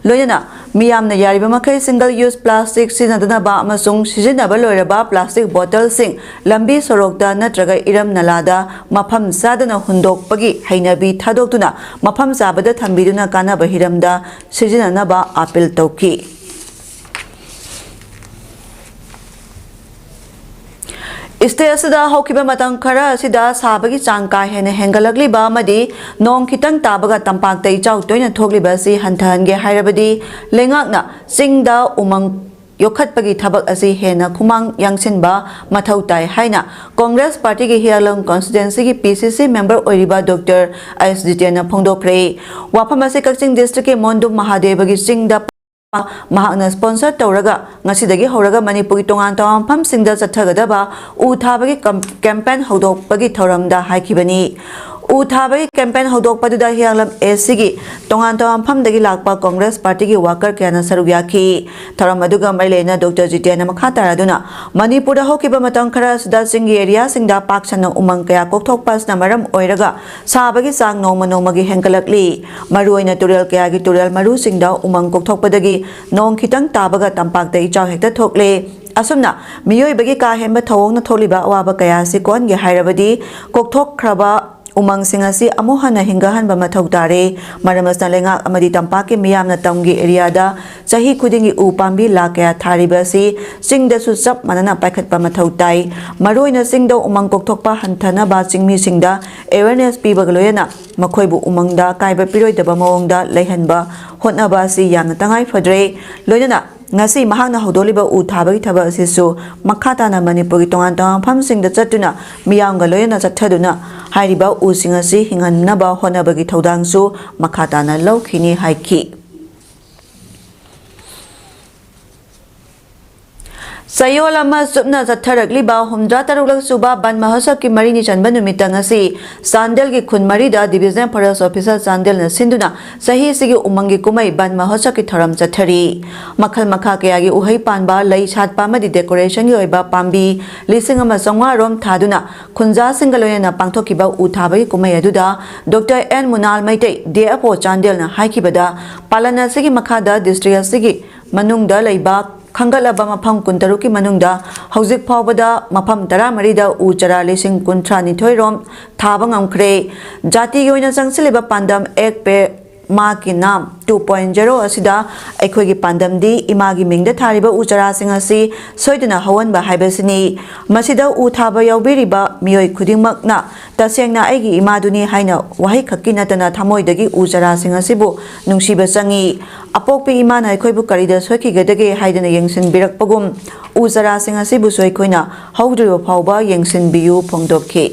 ꯂꯣꯏꯅꯅ ꯃꯤꯌꯥꯝꯅ ꯌꯥꯔꯤꯕ ꯃꯈꯩ single use plastic ꯁꯤꯖꯤꯟꯅꯗꯅꯕ ꯑꯃꯁꯨꯡ ꯁꯤꯖꯤꯟꯅꯕ ꯂꯣꯏꯔꯕ plastic bottleꯁꯤꯡ ꯂꯝꯕꯤ ꯁꯣꯔꯣꯛꯇ ꯅꯠꯇ꯭ꯔꯒ ꯏꯔꯝ ꯅꯂꯥꯗ ꯃꯐꯝ ꯆꯥꯗꯅ ꯍꯨꯟꯗꯣꯛꯄꯒꯤ ꯍꯩꯅꯕꯤ ꯊꯥꯗꯣꯛꯇꯨꯅ ꯃꯐꯝ ꯆꯥꯕꯗ ꯊꯝꯕꯤꯗꯨꯅ ꯀꯥꯟꯅꯕ ꯍꯤꯔꯝꯗ ꯁꯤꯖꯤꯟꯅꯅꯕ appeal ꯇꯧꯈꯤ꯫ State ꯑꯁꯤꯗ ꯍꯧꯈꯤꯕ ꯃꯇꯝ ꯈꯔ ꯑꯁꯤꯗ ꯁꯥꯕꯒꯤ ꯆꯥꯡ ꯀꯥ ꯍꯦꯟꯅ ꯍꯦꯟꯒꯠꯂꯛꯂꯤꯕ ꯑꯃꯗꯤ ꯅꯣꯡ ꯈꯤꯇꯪ ꯇꯥꯕꯒ ꯇꯝꯄꯥꯛꯇ ꯏꯆꯥꯎ ꯇꯣꯏꯅ ꯊꯣꯛꯂꯤꯕ ꯑꯁꯤ ꯍꯟꯊꯍꯟꯒꯦ ꯍꯥꯏꯔꯕꯗꯤ ꯂꯩꯉꯥꯛꯅ ꯆꯤꯡꯗ ꯎꯃꯪ ꯌꯣꯛꯈꯠꯄꯒꯤ ꯊꯕꯛ ꯑꯁꯤ ꯍꯦꯟꯅ ꯈꯨꯃꯥꯡ ꯌꯥꯡꯁꯤꯟꯕ ꯃꯊꯧ ꯇꯥꯏ ꯍꯥꯏꯅ Congress Partyꯒꯤ ꯍꯤꯌꯥꯡꯂꯝ Constituencyꯒꯤ P C C member ꯑꯣꯏꯔꯤꯕ Doctor S ꯖꯤꯇꯦꯟꯅ ꯐꯣꯡꯗꯣꯛꯈ꯭ꯔꯦ꯫ ꯋꯥꯐꯝ ꯑꯁꯤ ꯀꯛꯆꯤꯡ districtꯀꯤ ꯃꯣꯟꯗꯨꯝ ꯃꯍꯥꯗꯦꯕꯒꯤ ꯆꯤꯡꯗ ꯃꯍꯥꯛꯅ sponsor ꯇꯧꯔꯒ ꯉꯁꯤꯗꯒꯤ ꯍꯧꯔꯒ ꯃꯅꯤꯄꯨꯔꯒꯤ ꯇꯣꯉꯥꯟ ꯇꯣꯉꯥꯟꯕ ꯃꯐꯝꯁꯤꯡꯗ ꯆꯠꯊꯒꯗꯕ ꯎ ꯊꯥꯕꯒꯤ ꯀꯝ-, campaign ꯍꯧꯗꯣꯛꯄꯒꯤ ꯊꯧꯔꯝꯗ ꯍꯥꯏꯈꯤꯕꯅꯤ꯫ ꯎ ꯊꯥꯕꯒꯤ campaign ꯍꯧꯗꯣꯛꯄꯗꯨꯗ ꯍꯤꯌꯥꯡꯂꯝ ACꯒꯤ ꯇꯣꯉꯥꯟ ꯇꯣꯉꯥꯟꯕ ꯃꯐꯝꯗꯒꯤ ꯂꯥꯛꯄ Congress Partyꯒꯤ worker ꯀꯌꯥꯅ ꯁꯔꯨꯛ ꯌꯥꯈꯤ꯫ ꯊꯧꯔꯝ ꯑꯗꯨꯒ ꯃꯔꯤ ꯂꯩꯅ Doctor ꯖꯤꯇꯦꯟꯅ ꯃꯈꯥ ꯇꯥꯔꯗꯨꯅ ꯃꯅꯤꯄꯨꯔꯗ ꯍꯧꯈꯤꯕ ꯃꯇꯝ ꯈꯔ ꯑꯁꯤꯗ ꯆꯤꯡꯒꯤ areaꯁꯤꯡꯗ ꯄꯥꯛ ꯁꯟꯅ ꯎꯃꯪ ꯀꯌꯥ ꯀꯣꯛꯊꯣꯛꯄ ꯑꯁꯤꯅ ꯃꯔꯝ ꯑꯣꯏꯔꯒ ꯁꯥꯕꯒꯤ ꯆꯥꯡ ꯅꯣꯡꯃ ꯅꯣꯡꯃꯒꯤ ꯍꯦꯟꯒꯠꯂꯛꯂꯤ꯫ ꯃꯔꯨꯑꯣꯏꯅ ꯇꯨꯔꯦꯜ ꯀꯌꯥꯒꯤ ꯇꯨꯔꯦꯜ ꯃꯔꯨꯁꯤꯡꯗ ꯎꯃꯪ ꯀꯣꯛꯊꯣꯛꯄꯗꯒꯤ ꯅꯣꯡ ꯈꯤꯇꯪ ꯇꯥꯕꯒ ꯇꯝꯄꯥꯛꯇ ꯏꯆꯥꯎ ꯍꯦꯛꯇ ꯊꯣꯛꯂꯦ꯫ ꯑꯁꯨꯝꯅ ꯃꯤꯑꯣꯏꯕꯒꯤ ꯀꯥ ꯍꯦꯟꯕ ꯊꯧꯑꯣꯡꯅ ꯊꯣꯛꯂꯤꯕ ꯑꯋꯥꯕ ꯀꯌꯥ ꯑꯁꯤ ꯀꯣꯛꯍꯟꯒꯦ ꯍꯥꯏꯔꯕꯗꯤ ꯀꯣꯛꯊꯣꯛꯈ꯭ꯔꯕ ꯎꯃꯪꯁꯤꯡ ꯑꯁꯤ ꯑꯃꯨꯛ ꯍꯟꯅ ꯍꯤꯡꯒꯠꯍꯟꯕ ꯃꯊꯧ ꯇꯥꯔꯦ꯫ ꯃꯔꯝ ꯑꯁꯤꯅ ꯂꯩꯉꯥꯛ ꯑꯃꯗꯤ ꯇꯝꯄꯥꯛꯀꯤ ꯃꯤꯌꯥꯝꯅ ꯇꯝꯒꯤ ꯑꯦꯔꯤꯌꯥꯗ ꯆꯍꯤ ꯈꯨꯗꯤꯡꯒꯤ ꯎ ꯄꯥꯝꯕꯤ ꯂꯥꯈ ꯀꯌꯥ ꯊꯥꯔꯤꯕ ꯑꯁꯤ ꯆꯤꯡꯗꯁꯨ ꯆꯞ ꯃꯥꯟꯅꯅ ꯄꯥꯏꯈꯠꯄ ꯃꯊꯧ ꯇꯥꯏ꯫ ꯃꯔꯨꯑꯣꯏꯅ ꯆꯤꯡꯗ ꯎꯃꯪ ꯀꯣꯛꯊꯣꯛꯄ ꯍꯟꯊꯅꯕ ꯆꯤꯡꯃꯤꯁꯤꯡꯗ awareness ꯄꯤꯕꯒ ꯂꯣꯏꯅꯅ ꯃꯈꯣꯏꯕꯨ ꯎꯃꯪꯗ ꯑꯀꯥꯏꯕ ꯄꯤꯔꯣꯏꯗꯕ ꯃꯑꯣꯡꯗ ꯂꯩꯍꯟꯕ ꯍꯣꯠꯅꯕ ꯑꯁꯤ ꯌꯥꯝꯅ ꯇꯉꯥꯏ ꯐꯗ꯭ꯔꯦ꯫ ꯂꯣꯏꯅꯅ ꯉꯁꯤ ꯃꯍꯥꯛꯅ ꯍꯧꯗꯣꯛꯂꯤꯕ ꯎ ꯊꯥꯕꯒꯤ ꯊꯕꯛ ꯑꯁꯤꯁꯨ ꯃꯈꯥ ꯇꯥꯅ ꯃꯅꯤꯄꯨꯔꯒꯤ ꯇꯣꯉꯥꯟ ꯇꯣꯉꯥꯟꯕ ꯃꯐꯝꯁꯤꯡꯗ ꯆꯠꯇꯨꯅ ꯃꯤꯌꯥꯝꯒ ꯂꯣꯏꯅꯅ ꯆꯠꯊꯗꯨꯅ ꯍꯥꯏꯔꯤꯕ ꯎꯁꯤꯡ ꯑꯁꯤ ꯍꯤꯡꯍꯟꯅꯕ ꯍꯣꯠꯅꯕꯒꯤ ꯊꯧꯗꯥꯡꯁꯨ ꯃꯈꯥ ꯇꯥꯅ ꯂꯧꯈꯤꯅꯤ ꯍꯥꯏꯈꯤ꯫ ꯆꯌꯣꯜ ꯑꯃ ꯆꯨꯞꯅ ꯆꯠꯊꯔꯛꯂꯤꯕ ꯍꯨꯝꯗ꯭ꯔꯥ ꯇꯔꯨꯛꯂꯛ ꯁꯨꯕ ꯕꯟ ꯃꯍꯣꯠꯁꯕꯀꯤ ꯃꯔꯤꯅꯤ ꯆꯟꯕ ꯅꯨꯃꯤꯠꯇ ꯉꯁꯤ ꯆꯥꯟꯗꯦꯜꯒꯤ ꯈꯨꯟ ꯃꯔꯤꯗ Divisional Forest Officer ꯆꯥꯟꯗꯦꯜꯅ ꯁꯤꯟꯗꯨꯅ ꯆꯍꯤꯁꯤꯒꯤ ꯎꯃꯪꯒꯤ ꯀꯨꯝꯍꯩ ꯕꯟ ꯃꯍꯣꯠꯁꯕꯀꯤ ꯊꯧꯔꯝ ꯆꯠꯊꯔꯤ꯫ ꯃꯈꯜ ꯃꯈꯥ ꯀꯌꯥꯒꯤ ꯎꯍꯩ ꯄꯥꯟꯕ, ꯂꯩ ꯁꯥꯠꯄ ꯑꯃꯗꯤ decorationꯒꯤ ꯑꯣꯏꯕ ꯄꯥꯝꯕꯤ ꯂꯤꯁꯤꯡ ꯑꯃ ꯆꯥꯝꯃꯉꯥ ꯔꯣꯝ ꯊꯥꯗꯨꯅ ꯈꯨꯟꯖꯥꯁꯤꯡꯒ ꯂꯣꯏꯅꯅ ꯄꯥꯡꯊꯣꯛꯈꯤꯕ ꯎ ꯊꯥꯕꯒꯤ ꯀꯨꯝꯍꯩ ꯑꯗꯨꯗ Doctor N ꯃꯨꯅꯥꯜ Meitei, D F O ꯆꯥꯟꯗꯦꯜꯅ ꯍꯥꯏꯈꯤꯕꯗ, ꯄꯥꯂꯟ ꯑꯁꯤꯒꯤ ꯃꯈꯥꯗ district ꯑꯁꯤꯒꯤ ꯃꯅꯨꯡꯗ ꯂꯩꯕ ꯈꯟꯒꯠꯂꯕ ꯃꯐꯝ ꯀꯨꯟꯇꯔꯨꯛꯀꯤ ꯃꯅꯨꯡꯗ ꯍꯧꯖꯤꯛ ꯐꯥꯎꯕꯗ ꯃꯐꯝ ꯇꯔꯥꯃꯔꯤꯗ ꯎ ꯆꯥꯔꯥ ꯂꯤꯁꯤꯡ ꯀꯨꯟꯊ꯭ꯔꯥ ꯅꯤꯊꯣꯏ ꯔꯣꯝ ꯊꯥꯕ ꯉꯝꯈ꯭ꯔꯦ꯫ ꯖꯥꯇꯤꯒꯤ ꯑꯣꯏꯅ ꯆꯪꯁꯤꯜꯂꯤꯕ ꯄꯥꯟꯗꯝ Ek Ped Maa Ke Naam two point zero ꯑꯁꯤꯗ ꯑꯩꯈꯣꯏꯒꯤ ꯄꯥꯟꯗꯝꯗꯤ ꯏꯃꯥꯒꯤ ꯃꯤꯡꯗ ꯊꯥꯔꯤꯕ ꯎ ꯆꯥꯔꯥꯁꯤꯡ ꯑꯁꯤ ꯁꯣꯏꯗꯅ ꯍꯧꯍꯟꯕ ꯍꯥꯏꯕꯁꯤꯅꯤ꯫ ꯃꯁꯤꯗ ꯎ ꯊꯥꯕ ꯌꯥꯎꯕꯤꯔꯤꯕ ꯃꯤꯑꯣꯏ ꯈꯨꯗꯤꯡꯃꯛꯅ ꯇꯁꯦꯡꯅ ꯑꯩꯒꯤ ꯏꯃꯥꯗꯨꯅꯤ ꯍꯥꯏꯅ ꯋꯥꯍꯩ ꯈꯛꯀꯤ ꯅꯠꯇꯅ ꯊꯃꯣꯏꯗꯒꯤ ꯎ ꯆꯥꯔꯥꯁꯤꯡ ꯑꯁꯤꯕꯨ ꯅꯨꯡꯁꯤꯕ ꯆꯪꯏ꯫ ꯑꯄꯣꯛꯄꯤ ꯏꯃꯥꯅ ꯑꯩꯈꯣꯏꯕꯨ ꯀꯔꯤꯗ ꯁꯣꯏꯈꯤꯒꯗꯒꯦ ꯍꯥꯏꯗꯅ ꯌꯦꯡꯁꯤꯟꯕꯤꯔꯛꯄꯒꯨꯝ ꯎ ꯆꯥꯔꯥꯁꯤꯡ ꯑꯁꯤꯕꯨꯁꯨ ꯑꯩꯈꯣꯏꯅ ꯍꯧꯗ꯭ꯔꯤꯕ ꯐꯥꯎꯕ ꯌꯦꯡꯁꯤꯟꯕꯤꯌꯨ ꯐꯣꯡꯗꯣꯛꯈꯤ꯫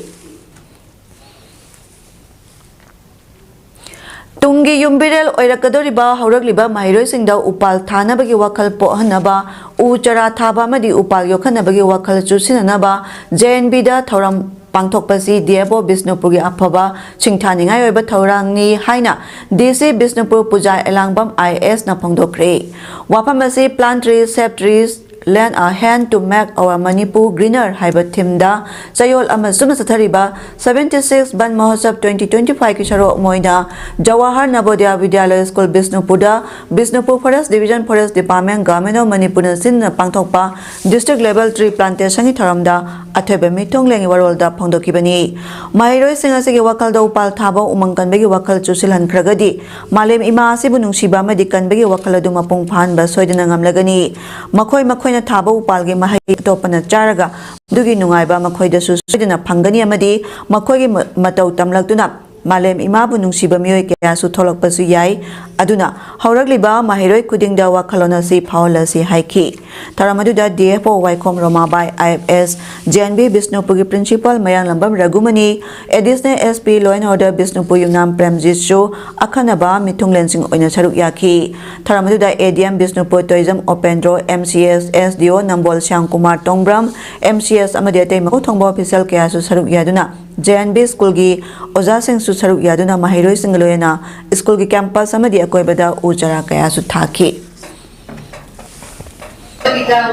ꯇꯨꯡꯒꯤ ꯌꯨꯝꯕꯤꯔꯦꯜ ꯑꯣꯏꯔꯛꯀꯗꯧꯔꯤꯕ ꯍꯧꯔꯛꯂꯤꯕ ꯃꯍꯩꯔꯣꯏꯁꯤꯡꯗ ꯎꯄꯥꯜ ꯊꯥꯅꯕꯒꯤ ꯋꯥꯈꯜ ꯄꯣꯛꯍꯟꯅꯕ, ꯎ ꯆꯥꯔꯥ ꯊꯥꯕ ꯑꯃꯗꯤ ꯎꯄꯥꯜ ꯌꯣꯛꯈꯠꯅꯕꯒꯤ ꯋꯥꯈꯜ ꯆꯨꯁꯤꯟꯅꯅꯕ J N Vꯗ ꯊꯧꯔꯝ ꯄꯥꯡꯊꯣꯛꯄꯁꯤ D F O ꯕꯤꯁꯅꯨꯄꯨꯔꯒꯤ ꯑꯐꯕ ꯁꯤꯡꯊꯥꯅꯤꯡꯉꯥꯏ ꯑꯣꯏꯕ ꯊꯧꯔꯥꯡꯅꯤ ꯍꯥꯏꯅ D C Bishnupur Puja Elangbam I A S ꯅ ꯐꯣꯡꯗꯣꯛꯈ꯭ꯔꯦ꯫ ꯋꯥꯐꯝ ꯑꯁꯤ Plant Trees, Save Trees Lend a Hand to Make Our Manipur Greener ꯍꯥꯏꯕ ꯊꯤꯝꯗ ꯆꯌꯣꯜ ꯑꯃ ꯆꯨꯞꯅ ꯆꯠꯊꯔꯤꯕ seventy six Van Mahotsav twenty twenty five ꯀꯤ ꯁꯔꯨꯛ ꯑꯃ ꯑꯣꯏꯅ ꯖꯋꯥꯍꯔ ꯅꯕꯣꯗꯌꯥ ꯕꯤꯗ꯭ꯌꯥꯂꯌ ꯁ꯭ꯀꯨꯜ ꯕꯤꯁꯅꯨꯄꯨꯔꯗ Bishnupur Forest Division, Forest Department, Government of ꯃꯅꯤꯄꯨꯔꯅ ꯁꯤꯟꯗꯨꯅ ꯄꯥꯡꯊꯣꯛꯄ District Level Tree Plantationꯒꯤ ꯊꯧꯔꯝꯗ ꯑꯊꯣꯏꯕ ꯃꯤꯊꯨꯡꯂꯦꯟꯒꯤ ꯋꯥꯔꯣꯜꯗ ꯐꯣꯡꯗꯣꯛꯈꯤꯕꯅꯤ꯫ ꯃꯍꯩꯔꯣꯏꯁꯤꯡ ꯑꯁꯤꯒꯤ ꯋꯥꯈꯜꯗ ꯎꯄꯥꯜ ꯊꯥꯕ, ꯎꯃꯪ ꯀꯟꯕꯒꯤ ꯋꯥꯈꯜ ꯆꯨꯁꯤꯜꯍꯟꯈ꯭ꯔꯒꯗꯤ ꯃꯥꯂꯦꯝ ꯏꯃꯥ ꯑꯁꯤꯕꯨ ꯅꯨꯡꯁꯤꯕ ꯑꯃꯗꯤ ꯀꯟꯕꯒꯤ ꯋꯥꯈꯜ ꯑꯗꯨ ꯃꯄꯨꯡ ꯐꯥꯍꯟꯕ ꯁꯣꯏꯗꯅ ꯉꯝꯂꯒꯅꯤ꯫ ꯃꯈꯣꯏ ꯃꯈꯣꯏꯅ ꯊꯥꯕ ꯎꯄꯥꯜꯒꯤ ꯃꯍꯩ ꯑꯇꯣꯞꯄꯅ ꯆꯥꯔꯒ ꯑꯗꯨꯒꯤ ꯅꯨꯡꯉꯥꯏꯕ ꯃꯈꯣꯏꯗꯁꯨ ꯁꯣꯏꯗꯅ ꯐꯪꯒꯅꯤ ꯑꯃꯗꯤ ꯃꯈꯣꯏꯒꯤ ꯃ-, ꯃꯇꯧ ꯇꯝꯂꯛꯇꯨꯅ ꯃꯥꯂꯦꯝ ꯏꯃꯥꯕꯨ ꯅꯨꯡꯁꯤꯕ ꯃꯤꯑꯣꯏ ꯀꯌꯥꯁꯨ ꯊꯣꯛꯂꯛꯄꯁꯨ ꯌꯥꯏ꯫ ꯑꯗꯨꯅ ꯍꯧꯔꯛꯂꯤꯕ ꯃꯍꯩꯔꯣꯏ ꯈꯨꯗꯤꯡꯗ ꯋꯥꯈꯜꯂꯣꯟ ꯑꯁꯤ ꯐꯥꯎꯍꯜꯂꯁꯤ ꯍꯥꯏꯈꯤ꯫ ꯊꯧꯔꯝ ꯑꯗꯨꯗ D F O ꯋꯥꯏꯈꯣꯝ ꯔꯣꯃꯥꯕꯥꯏ, I F S, J N V ꯕꯤꯁꯅꯨꯄꯨꯔꯒꯤ Principal Mayanglambam Raghumani, Additional S P Law and Order Bishnupur ꯌꯨꯝꯅꯥꯝ ꯄ꯭ꯔꯦꯝꯖꯤꯠꯁꯨ ꯑꯈꯟꯅꯕ ꯃꯤꯊꯨꯡꯂꯦꯟꯁꯤꯡ ꯑꯣꯏꯅ ꯁꯔꯨꯛ ꯌꯥꯈꯤ꯫ ꯊꯧꯔꯝ ꯑꯗꯨꯗ A D M Bishnupur Toijam ꯎꯄꯦꯟꯗ꯭ꯔꯣ, M C S, S D O Nambol Shyamkumar Tongbram, M C S ꯑꯃꯗꯤ ꯑꯇꯩ ꯃꯀꯣꯛ ꯊꯣꯡꯕ official ꯀꯌꯥꯁꯨ ꯁꯔꯨꯛ ꯌꯥꯗꯨꯅ J N V ꯁ꯭ꯀꯨꯜꯒꯤ ꯑꯣꯖꯥꯁꯤꯡꯁꯨ ꯁꯔꯨꯛ ꯌꯥꯗꯨꯅ ꯃꯍꯩꯔꯣꯏꯁꯤꯡꯒ ꯂꯣꯏꯅꯅ ꯁ꯭ꯀꯨꯜꯒꯤ campus ꯑꯃꯗꯤ ꯑꯀꯣꯏꯕꯗ ꯎ ꯆꯥꯔꯥ ꯀꯌꯥꯁꯨ ꯊꯥꯈꯤ꯫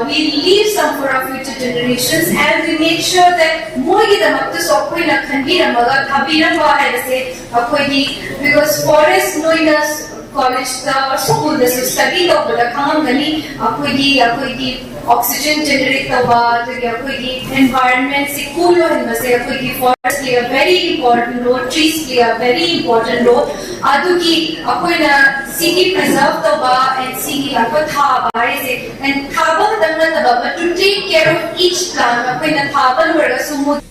We leave some for our future generations and we make sure that ꯃꯣꯏꯒꯤꯗꯃꯛꯇꯁꯨ ꯑꯩꯈꯣꯏꯅ ꯈꯟꯕꯤꯔꯝꯃꯒ ꯊꯥꯕꯤꯔꯝꯕ ꯍꯥꯏꯕꯁꯦ ꯑꯩꯈꯣꯏꯒꯤ, because forest ꯅꯣꯏꯅ collegeꯇ or schoolꯗꯁꯨ study ꯇꯧꯕꯗ ꯈꯪꯉꯝꯒꯅꯤ, ꯑꯩꯈꯣꯏꯒꯤ ꯑꯩꯈꯣꯏꯒꯤ oxygen generate ꯇꯧꯕ, ꯑꯗꯨꯒꯤ ꯑꯩꯈꯣꯏꯒꯤ environmentꯁꯤ cool ꯑꯣꯏꯍꯟꯕꯁꯦ ꯑꯩꯈꯣꯏꯒꯤ forest play a very important role, trees play a very important role꯫ ꯑꯗꯨꯒꯤ ꯑꯩꯈꯣꯏꯅ ꯁꯤꯒꯤ preserve ꯇꯧꯕ and ꯁꯤꯒꯤ ꯑꯩꯈꯣꯏ ꯊꯥꯕ ꯍꯥꯏꯁꯦ, and ꯊꯥꯕ ꯈꯛꯇꯪ ꯅꯠꯇꯕ, but to take care of each plant ꯑꯩꯈꯣꯏꯅ ꯊꯥꯕ ꯂꯣꯏꯔꯒꯁꯨ ꯃꯣꯏ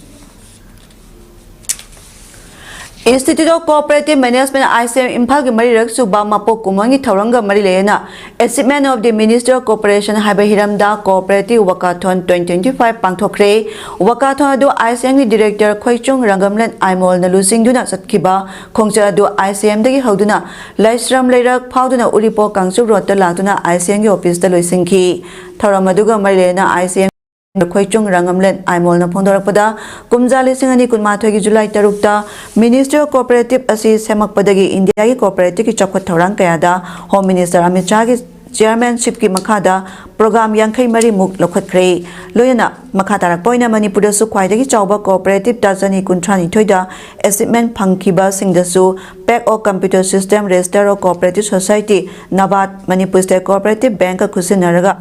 Institute of Cooperative Management, I C M, ꯏꯝꯐꯥꯜꯒꯤ ꯃꯔꯤꯔꯛ ꯁꯨꯕ ꯃꯄꯣꯛ ꯀꯨꯝꯑꯣꯟꯒꯤ ꯊꯧꯔꯝꯒ ꯃꯔꯤ ꯂꯩꯅꯅ Achievement of the Ministry of Cooperation ꯍꯥꯏꯕ ꯍꯤꯔꯝꯗ Cooperative Walkathon twenty twenty five ꯄꯥꯡꯊꯣꯛꯈ꯭ꯔꯦ꯫ Walkathon ꯑꯗꯨ I C Mꯒꯤ Director ꯈꯣꯏꯆꯨꯡ ꯔꯪꯒꯝꯂꯦꯟ ꯑꯥꯏꯃꯣꯜꯅ ꯂꯨꯆꯤꯡꯗꯨꯅ ꯆꯠꯈꯤꯕ ꯈꯣꯡꯆꯠ ꯑꯗꯨ I C Mꯗꯒꯤ ꯍꯧꯗꯨꯅ ꯂꯥꯏꯁ꯭ꯔꯝ ꯂꯩꯔꯛ ꯐꯥꯎꯗꯨꯅ ꯎꯔꯤꯄꯣꯛ ꯀꯥꯡꯆꯨꯞ ꯔꯣꯗꯇ ꯂꯥꯛꯇꯨꯅ I C Mꯒꯤ officeꯇ ꯂꯣꯏꯁꯤꯟꯈꯤ꯫ ꯊꯧꯔꯝ ꯑꯗꯨꯒ ꯃꯔꯤ ꯂꯩꯅꯅ I C M ꯈꯣꯏꯆꯨꯡ ꯔꯪꯒꯝꯂꯦꯟ ꯑꯥꯏꯃꯣꯜꯅ ꯐꯣꯡꯗꯣꯔꯛꯄꯗ, ꯀꯨꯝꯖꯥ ꯂꯤꯁꯤꯡ ꯑꯅꯤ ꯀꯨꯟꯃꯥꯊꯣꯏꯒꯤ July ꯇꯔꯨꯛꯇ Ministry of Cooperative ꯑꯁꯤ ꯁꯦꯝꯃꯛꯄꯗꯒꯤ ꯏꯟꯗꯤꯌꯥꯒꯤ cooperativeꯀꯤ ꯆꯥꯎꯈꯠ ꯊꯧꯔꯥꯡ ꯀꯌꯥꯗ Home Minister ꯑꯃꯤꯠ ꯁꯥꯍꯒꯤ chairmanshipꯀꯤ ꯃꯈꯥꯗ program ꯌꯥꯡꯈꯩ ꯃꯔꯤꯃꯨꯛ ꯂꯧꯈꯠꯈ꯭ꯔꯦ꯫ ꯂꯣꯏꯅꯅ ꯃꯈꯥ ꯇꯥꯔꯛꯄ ꯑꯣꯏꯅ ꯃꯅꯤꯄꯨꯔꯗꯁꯨ ꯈ꯭ꯋꯥꯏꯗꯒꯤ ꯆꯥꯎꯕ cooperative ꯆꯅꯤ ꯀꯨꯟꯊ꯭ꯔꯥꯅꯤꯊꯣꯏꯗ achievement ꯐꯪꯈꯤꯕꯁꯤꯡꯗꯁꯨ Pact of Computer System, Register of Cooperative Society, NABARD, Manipur State Cooperative Bankꯀ ꯈꯨꯠꯁꯤꯟꯅꯔꯒ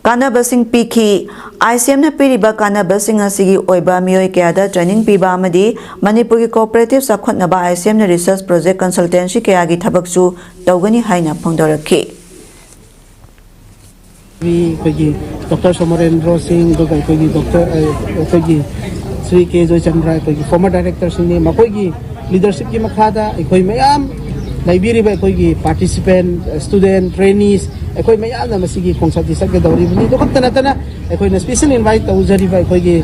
ꯀꯥꯟꯅꯕꯁꯤꯡ ꯄꯤꯈꯤ꯫ ICMꯅ ꯄꯤꯔꯤꯕ ꯀꯥꯟꯅꯕꯁꯤꯡ ꯑꯁꯤꯒꯤ ꯑꯣꯏꯕ ꯃꯤꯑꯣꯏ ꯀꯌꯥꯗ training ꯄꯤꯕ ꯑꯃꯗꯤ ꯃꯅꯤꯄꯨꯔꯒꯤ cooperative ꯆꯥꯎꯈꯠꯅꯕ ICMꯅ research project consultancy ꯀꯌꯥꯒꯤ ꯊꯕꯛꯁꯨ ꯇꯧꯒꯅꯤ ꯍꯥꯏꯅ ꯐꯣꯡꯗꯣꯔꯛꯈꯤ꯫ ꯑꯩꯈꯣꯏꯒꯤ ꯗꯣꯛꯇꯔ ꯁꯣꯃꯣꯔꯦꯟꯗ꯭ꯔꯣ ꯁꯤꯡ, ꯑꯗꯨꯒ ꯑꯩꯈꯣꯏꯒꯤ ꯗꯣꯛꯇꯔ, ꯑ, ꯑꯩꯈꯣꯏꯒꯤ ꯁ꯭ꯔꯤ ꯀꯦ ꯖꯣꯏꯆꯟꯗ꯭ꯔ, ꯑꯩꯈꯣꯏꯒꯤ former directorꯁꯤꯡꯅꯤ꯫ ꯃꯈꯣꯏꯒꯤ leadershipꯀꯤ ꯃꯈꯥꯗ ꯑꯩꯈꯣꯏ ꯃꯌꯥꯝ ꯂꯩꯕꯤꯔꯤꯕ ꯑꯩꯈꯣꯏꯒꯤ participant, student, trainees, ꯑꯩꯈꯣꯏ ꯃꯌꯥꯝꯅ ꯃꯁꯤꯒꯤ ꯈꯣꯡꯆꯠꯁꯤ ꯆꯠꯀꯗꯧꯔꯤꯕꯅꯤ꯫ ꯑꯗꯨ ꯈꯛꯇ ꯅꯠꯇꯅ ꯑꯩꯈꯣꯏꯅ special invite ꯇꯧꯖꯔꯤꯕ ꯑꯩꯈꯣꯏꯒꯤ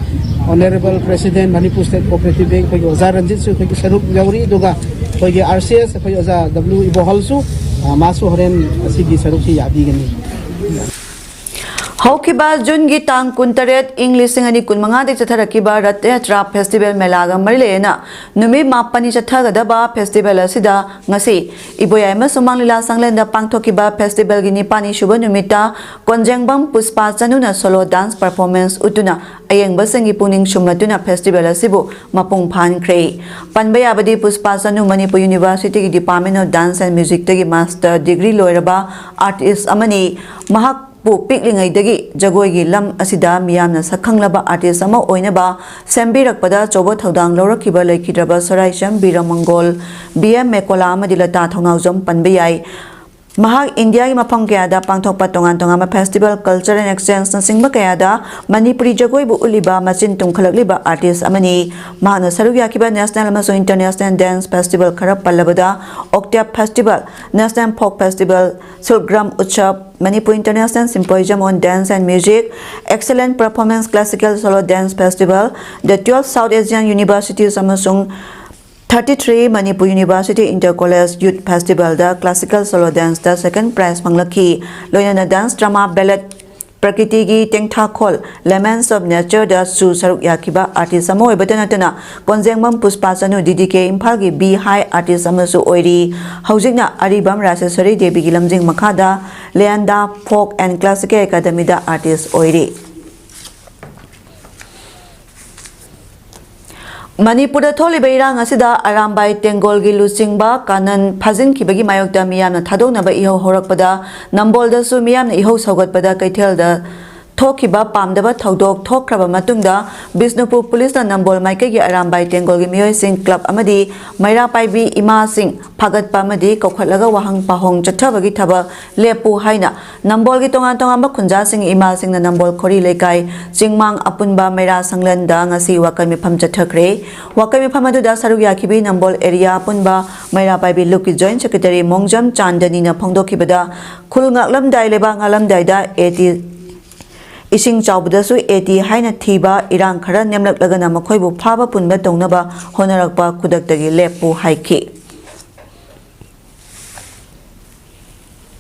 honourable president Manipur State Cooperative Bank ꯑꯩꯈꯣꯏꯒꯤ ꯑꯣꯖꯥ ꯔꯟꯖꯤꯠꯁꯨ ꯑꯩꯈꯣꯏꯒꯤ ꯁꯔꯨꯛ ꯌꯥꯎꯔꯤ, ꯑꯗꯨꯒ ꯑꯩꯈꯣꯏꯒꯤ RCS ꯑꯩꯈꯣꯏ ꯑꯣꯖꯥ W ꯏꯕꯣꯍꯜꯁꯨ, ꯑ, ꯃꯥꯁꯨ ꯍꯣꯔꯦꯟ ꯑꯁꯤꯒꯤ ꯁꯔꯨꯛꯁꯤ ꯌꯥꯕꯤꯒꯅꯤ꯫ ꯍꯧꯈꯤꯕ ꯖꯨꯟꯒꯤ ꯇꯥꯡ ꯀꯨꯟꯇꯔꯦꯠ, ꯏꯪ ꯂꯤꯁꯤꯡ ꯑꯅꯤ ꯀꯨꯟꯃꯉꯥꯗꯒꯤ ꯆꯠꯊꯔꯛꯈꯤꯕ ꯔꯊ ꯌꯥꯇ꯭ꯔꯥ ꯐꯦꯁꯇꯤꯚꯦꯜ ꯃꯦꯂꯥꯒ ꯃꯔꯤ ꯂꯩꯅꯅ ꯅꯨꯃꯤꯠ ꯃꯥꯄꯟꯅꯤ ꯆꯠꯊꯒꯗꯕ ꯐꯦꯁꯇꯤꯚꯦꯜ ꯑꯁꯤꯗ ꯉꯁꯤ ꯏꯕꯣꯌꯥꯏꯃ ꯁꯨꯃꯥꯡ ꯂꯤꯂꯥ ꯁꯪꯂꯦꯟꯗ ꯄꯥꯡꯊꯣꯛꯈꯤꯕ ꯐꯦꯁꯇꯤꯚꯦꯜꯒꯤ ꯅꯤꯄꯥꯟꯅꯤ ꯁꯨꯕ ꯅꯨꯃꯤꯠꯇ ꯀꯣꯟꯖꯦꯡꯕꯝ ꯄꯨꯁꯄꯥ ꯆꯅꯨꯅ solo dance performance ꯎꯠꯇꯨꯅ ꯑꯌꯦꯡꯕꯁꯤꯡꯒꯤ ꯄꯨꯛꯅꯤꯡ ꯁꯨꯝꯂꯗꯨꯅ ꯐꯦꯁꯇꯤꯚꯦꯜ ꯑꯁꯤꯕꯨ ꯃꯄꯨꯡ ꯐꯥꯍꯟꯈ꯭ꯔꯦ꯫ ꯄꯟꯕ ꯌꯥꯕꯗꯤ ꯄꯨꯁꯄꯥ ꯆꯅꯨ ꯃꯅꯤꯄꯨꯔ ꯌꯨꯅꯤꯚꯔꯁꯤꯇꯤꯒꯤ Department of Dance and Musicꯇꯒꯤ master degree ꯂꯣꯏꯔꯕ artist ꯑꯃꯅꯤ꯫ ꯃꯍꯥꯛ ꯄꯨ ꯄꯤꯛꯂꯤꯉꯩꯗꯒꯤ ꯖꯒꯣꯏꯒꯤ ꯂꯝ ꯑꯁꯤꯗ ꯃꯤꯌꯥꯝꯅ ꯁꯛꯈꯪꯂꯕ artist ꯑꯃ ꯑꯣꯏꯅꯕ ꯁꯦꯝꯕꯤꯔꯛꯄꯗ ꯑꯆꯧꯕ ꯊꯧꯗꯥꯡ ꯂꯧꯔꯛꯈꯤꯕ ꯂꯩꯈꯤꯗ꯭ꯔꯕ ꯁꯣꯔꯥꯏꯆꯝ ꯕꯤꯔꯃꯪꯒꯣꯜ, B M ꯃꯦꯀꯣꯂꯥ ꯑꯃꯗꯤ ꯂꯇꯥ ꯊꯧꯅꯥꯎꯖꯝ ꯄꯟꯕ ꯌꯥꯏ꯫ ꯃꯍꯥꯛ ꯏꯟꯗꯤꯌꯥꯒꯤ ꯃꯐꯝ ꯀꯌꯥꯗ ꯄꯥꯡꯊꯣꯛꯄ ꯇꯣꯉꯥꯟ ꯇꯣꯉꯥꯟꯕ festival, culture and exchangeꯅꯆꯤꯡꯕ ꯀꯌꯥꯗ ꯃꯅꯤꯄꯨꯔꯤ ꯖꯒꯣꯏꯕꯨ ꯎꯠꯂꯤꯕ ꯃꯆꯤꯟ ꯇꯨꯝꯈꯠꯂꯛꯂꯤꯕ artist ꯑꯃꯅꯤ꯫ ꯃꯍꯥꯛꯅ ꯁꯔꯨꯛ ꯌꯥꯈꯤꯕ national ꯑꯃꯁꯨꯡ international dance festival ꯈꯔ ꯄꯜꯂꯕꯗ Octave Festival, National Folk Festival, Silkgram Utsav, Manipur International Symposium on Dance and Music, Excellent Performance Classical Solo Dance Festival, the twelve South Asian Universities ꯑꯃꯁꯨꯡ thirty three Manipur University Inter College Youth Festivalꯗ Classical Solo Danceꯇ second prize ꯐꯪꯂꯛꯈꯤ꯫ ꯂꯣꯏꯅꯅ dance, drama, ballet, ꯄ꯭ꯔꯀ꯭ꯔꯤꯇꯤꯒꯤ ꯇꯦꯡꯊꯥꯈꯣꯜ, Laments of Nature ꯗꯁꯨ ꯁꯔꯨꯛ ꯌꯥꯈꯤꯕ artist ꯑꯃ ꯑꯣꯏꯕꯇ ꯅꯠꯇꯅ, ꯀꯣꯟꯖꯦꯡꯕꯝ ꯄꯨꯁꯄꯥ ꯆꯅꯨ, D D K ꯏꯝꯐꯥꯜꯒꯤ B High artist ꯑꯃꯁꯨ ꯑꯣꯏꯔꯤ꯫ ꯍꯧꯖꯤꯛꯅ ꯑꯔꯤꯕꯝ ꯔꯥꯖꯦꯁ꯭ꯋꯔꯤ ꯗꯦꯕꯤꯒꯤ ꯂꯝꯖꯤꯡ ꯃꯈꯥꯗ ꯂꯦꯟꯗꯥ Folk and Classical Academy the artist ꯑꯣꯏꯔꯤ꯫ ꯃꯅꯤꯄꯨꯔꯗ ꯊꯣꯛꯂꯤꯕ ꯏꯔꯥꯡ ꯑꯁꯤꯗ ꯑꯔꯥꯝꯕꯥꯏ ꯇꯦꯡꯒꯣꯜꯒꯤ ꯂꯨꯆꯤꯡꯕ ꯀꯥꯅꯟ ꯐꯥꯖꯤꯟꯈꯤꯕꯒꯤ ꯃꯥꯌꯣꯛꯇ ꯃꯤꯌꯥꯝꯅ ꯊꯥꯗꯣꯛꯅꯕ ꯏꯍꯧ ꯍꯧꯔꯛꯄꯗ, ꯅꯝꯕꯣꯜꯗꯁꯨ ꯃꯤꯌꯥꯝꯅ ꯏꯍꯧ ꯁꯧꯒꯠꯄꯗ ꯀꯩꯊꯦꯜꯗ ꯊꯣꯛꯈꯤꯕ ꯄꯥꯝꯗꯕ ꯊꯧꯗꯣꯛ ꯊꯣꯛꯈ꯭ꯔꯕ ꯃꯇꯨꯡꯗ, ꯕꯤꯁꯅꯨꯄꯨꯔ ꯄꯨꯂꯤꯁꯅ ꯅꯝꯕꯣꯜ ꯃꯥꯏꯀꯩꯒꯤ ꯑꯔꯥꯝꯕꯥꯏ ꯇꯦꯡꯒꯣꯜꯒꯤ ꯃꯤꯑꯣꯏꯁꯤꯡ, ꯀ꯭ꯂꯕ ꯑꯃꯗꯤ ꯃꯩꯔꯥ ꯄꯥꯏꯕꯤ ꯏꯃꯥꯁꯤꯡ ꯐꯥꯒꯠꯄ ꯑꯃꯗꯤ ꯀꯧꯈꯠꯂꯒ ꯋꯥꯍꯪ ꯄꯥꯎꯍꯪ ꯆꯠꯊꯕꯒꯤ ꯊꯕꯛ ꯂꯦꯞꯄꯨ ꯍꯥꯏꯅ ꯅꯝꯕꯣꯜꯒꯤ ꯇꯣꯉꯥꯟ ꯇꯣꯉꯥꯟꯕ ꯈꯨꯟꯖꯥꯁꯤꯡ ꯏꯃꯥꯁꯤꯡꯅ ꯅꯝꯕꯣꯜ ꯈꯣꯔꯤ ꯂꯩꯀꯥꯏ ꯆꯤꯡꯃꯥꯡ ꯑꯄꯨꯟꯕ ꯃꯩꯔꯥ ꯁꯪꯂꯦꯟꯗ ꯉꯁꯤ ꯋꯥꯀꯠ ꯃꯤꯐꯝ ꯆꯠꯊꯈ꯭ꯔꯦ꯫ ꯋꯥꯀꯠ ꯃꯤꯐꯝ ꯑꯗꯨꯗ ꯁꯔꯨꯛ ꯌꯥꯈꯤꯕꯤ ꯅꯝꯕꯣꯜ ꯑꯦꯔꯤꯌꯥ ꯑꯄꯨꯟꯕ ꯃꯩꯔꯥ ꯄꯥꯏꯕꯤ ꯂꯨꯞꯀꯤ ꯖꯣꯏꯟꯠ ꯁꯦꯀ꯭ꯔꯦꯇꯔꯤ ꯃꯣꯡꯖꯝ ꯆꯥꯟꯗꯅꯤꯅ ꯐꯣꯡꯗꯣꯛꯈꯤꯕꯗ, ꯈꯨꯜ ꯉꯥꯛꯂꯝꯗꯥꯏ, ꯂꯩꯕꯥꯛ ꯉꯥꯛꯂꯝꯗꯥꯏꯗ ꯑꯦ ꯇꯤ ꯏꯁꯤꯡ ꯆꯥꯎꯕꯗꯁꯨ ꯑꯦ ꯇꯤ ꯍꯥꯏꯅ ꯊꯤꯕ, ꯏꯔꯥꯡ ꯈꯔ ꯅꯦꯝꯂꯛꯂꯒꯅ ꯃꯈꯣꯏꯕꯨ ꯐꯥꯕ ꯄꯨꯟꯕ ꯇꯧꯅꯕ ꯍꯣꯠꯅꯔꯛꯄ ꯈꯨꯗꯛꯇꯒꯤ ꯂꯦꯞꯄꯨ ꯍꯥꯏꯈꯤ꯫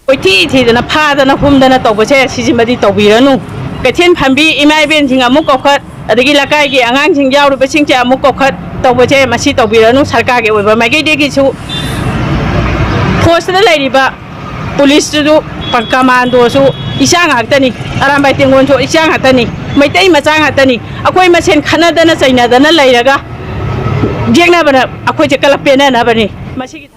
ꯀꯣꯏꯊꯤ ꯊꯤꯗꯅ ꯐꯥꯗꯅ ꯍꯨꯝꯗꯅ ꯇꯧꯕꯁꯦ ꯁꯤꯁꯤꯃꯗꯤ ꯇꯧꯕꯤꯔꯅꯨ꯫ ꯀꯩꯊꯦꯜ ꯐꯝꯕꯤ ꯏꯃꯥ ꯏꯕꯦꯟꯁꯤꯡ ꯑꯃꯨꯛ ꯀꯧꯈꯠ, ꯑꯗꯒꯤ ꯂꯩꯀꯥꯏꯒꯤ ꯑꯉꯥꯡꯁꯤꯡ ꯌꯥꯎꯔꯤꯕꯁꯤꯡꯁꯦ ꯑꯃꯨꯛ ꯀꯧꯈꯠ ꯇꯧꯕꯁꯦ ꯃꯁꯤ ꯇꯧꯕꯤꯔꯅꯨ꯫ ꯁꯔꯀꯥꯔꯒꯤ ꯑꯣꯏꯕ ꯃꯥꯏꯀꯩꯗꯒꯤꯁꯨ ꯐꯣꯔꯁꯇ ꯂꯩꯔꯤꯕ ꯄꯨꯂꯤꯁꯇꯨꯁꯨ, ꯀꯃꯥꯟꯗꯣꯁꯨ ꯏꯆꯥ ꯉꯥꯛꯇꯅꯤ, ꯑꯔꯥꯝꯕꯥꯏ ꯇꯦꯡꯒꯣꯜꯁꯨ ꯏꯆꯥ ꯉꯥꯛꯇꯅꯤ, ꯃꯩꯇꯩ ꯃꯆꯥ ꯉꯥꯛꯇꯅꯤ꯫ ꯑꯩꯈꯣꯏ ꯃꯁꯦꯟ ꯈꯠꯅꯗꯅ ꯆꯩꯅꯗꯅ ꯂꯩꯔꯒ ꯌꯦꯛꯅꯕꯅ ꯑꯩꯈꯣꯏꯁꯦ ꯀꯂꯞ ꯄꯦꯟꯅꯅꯕꯅꯤ꯫ ꯃꯁꯤꯒꯤ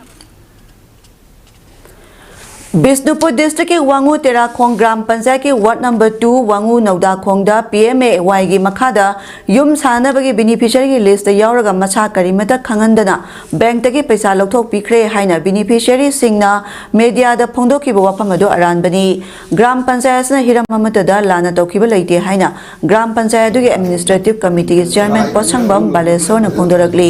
ꯕꯤꯁꯅꯨꯄꯨꯔ ꯗꯤꯁꯇ꯭ꯔꯤꯛꯀꯤ ꯋꯥꯉꯨ ꯇꯦꯔꯥꯈꯣꯡ ꯒ꯭ꯔꯥꯝ ꯄꯟꯆꯥꯌꯠꯀꯤ ꯋꯥꯔꯗ ꯅꯝꯕꯔ ꯇꯨ ꯋꯥꯉꯨ ꯅꯧꯗꯥꯈꯣꯡꯗ P M A Y ꯒꯤ ꯃꯈꯥꯗ ꯌꯨꯝ ꯁꯥꯅꯕꯒꯤ ꯕꯤꯅꯤꯐꯤꯁꯔꯤꯒꯤ ꯂꯤꯁꯇ ꯌꯥꯎꯔꯒ ꯃꯁꯥ ꯀꯔꯤꯃꯠꯇ ꯈꯪꯍꯟꯗꯅ ꯕꯦꯡꯛꯇꯒꯤ ꯄꯩꯁꯥ ꯂꯧꯊꯣꯛꯄꯤꯈ꯭ꯔꯦ ꯍꯥꯏꯅ ꯕꯤꯅꯤꯐꯤꯁꯔꯤꯁꯤꯡꯅ ꯃꯦꯗꯤꯌꯥꯗ ꯐꯣꯡꯗꯣꯛꯈꯤꯕ ꯋꯥꯐꯝ ꯑꯗꯨ ꯑꯔꯥꯟꯕꯅꯤ꯫ ꯒ꯭ꯔꯥꯝ ꯄꯟꯆꯥꯌꯠ ꯑꯁꯤꯅ ꯍꯤꯔꯝ ꯑꯃꯠꯇꯗ ꯂꯥꯟꯅ ꯇꯧꯈꯤꯕ ꯂꯩꯇꯦ ꯍꯥꯏꯅ ꯒ꯭ꯔꯥꯝ ꯄꯟꯆꯥꯌꯠ ꯑꯗꯨꯒꯤ ꯑꯦꯗꯃꯤꯅꯤꯁꯇ꯭ꯔꯦꯇꯤꯚ ꯀꯃꯤꯇꯤꯒꯤ ꯆꯤꯌꯔꯃꯦꯟ ꯄꯣꯠꯁꯪꯕꯝ ꯕꯥꯂꯦꯁꯣꯔꯅ ꯐꯣꯡꯗꯣꯔꯛꯂꯤ꯫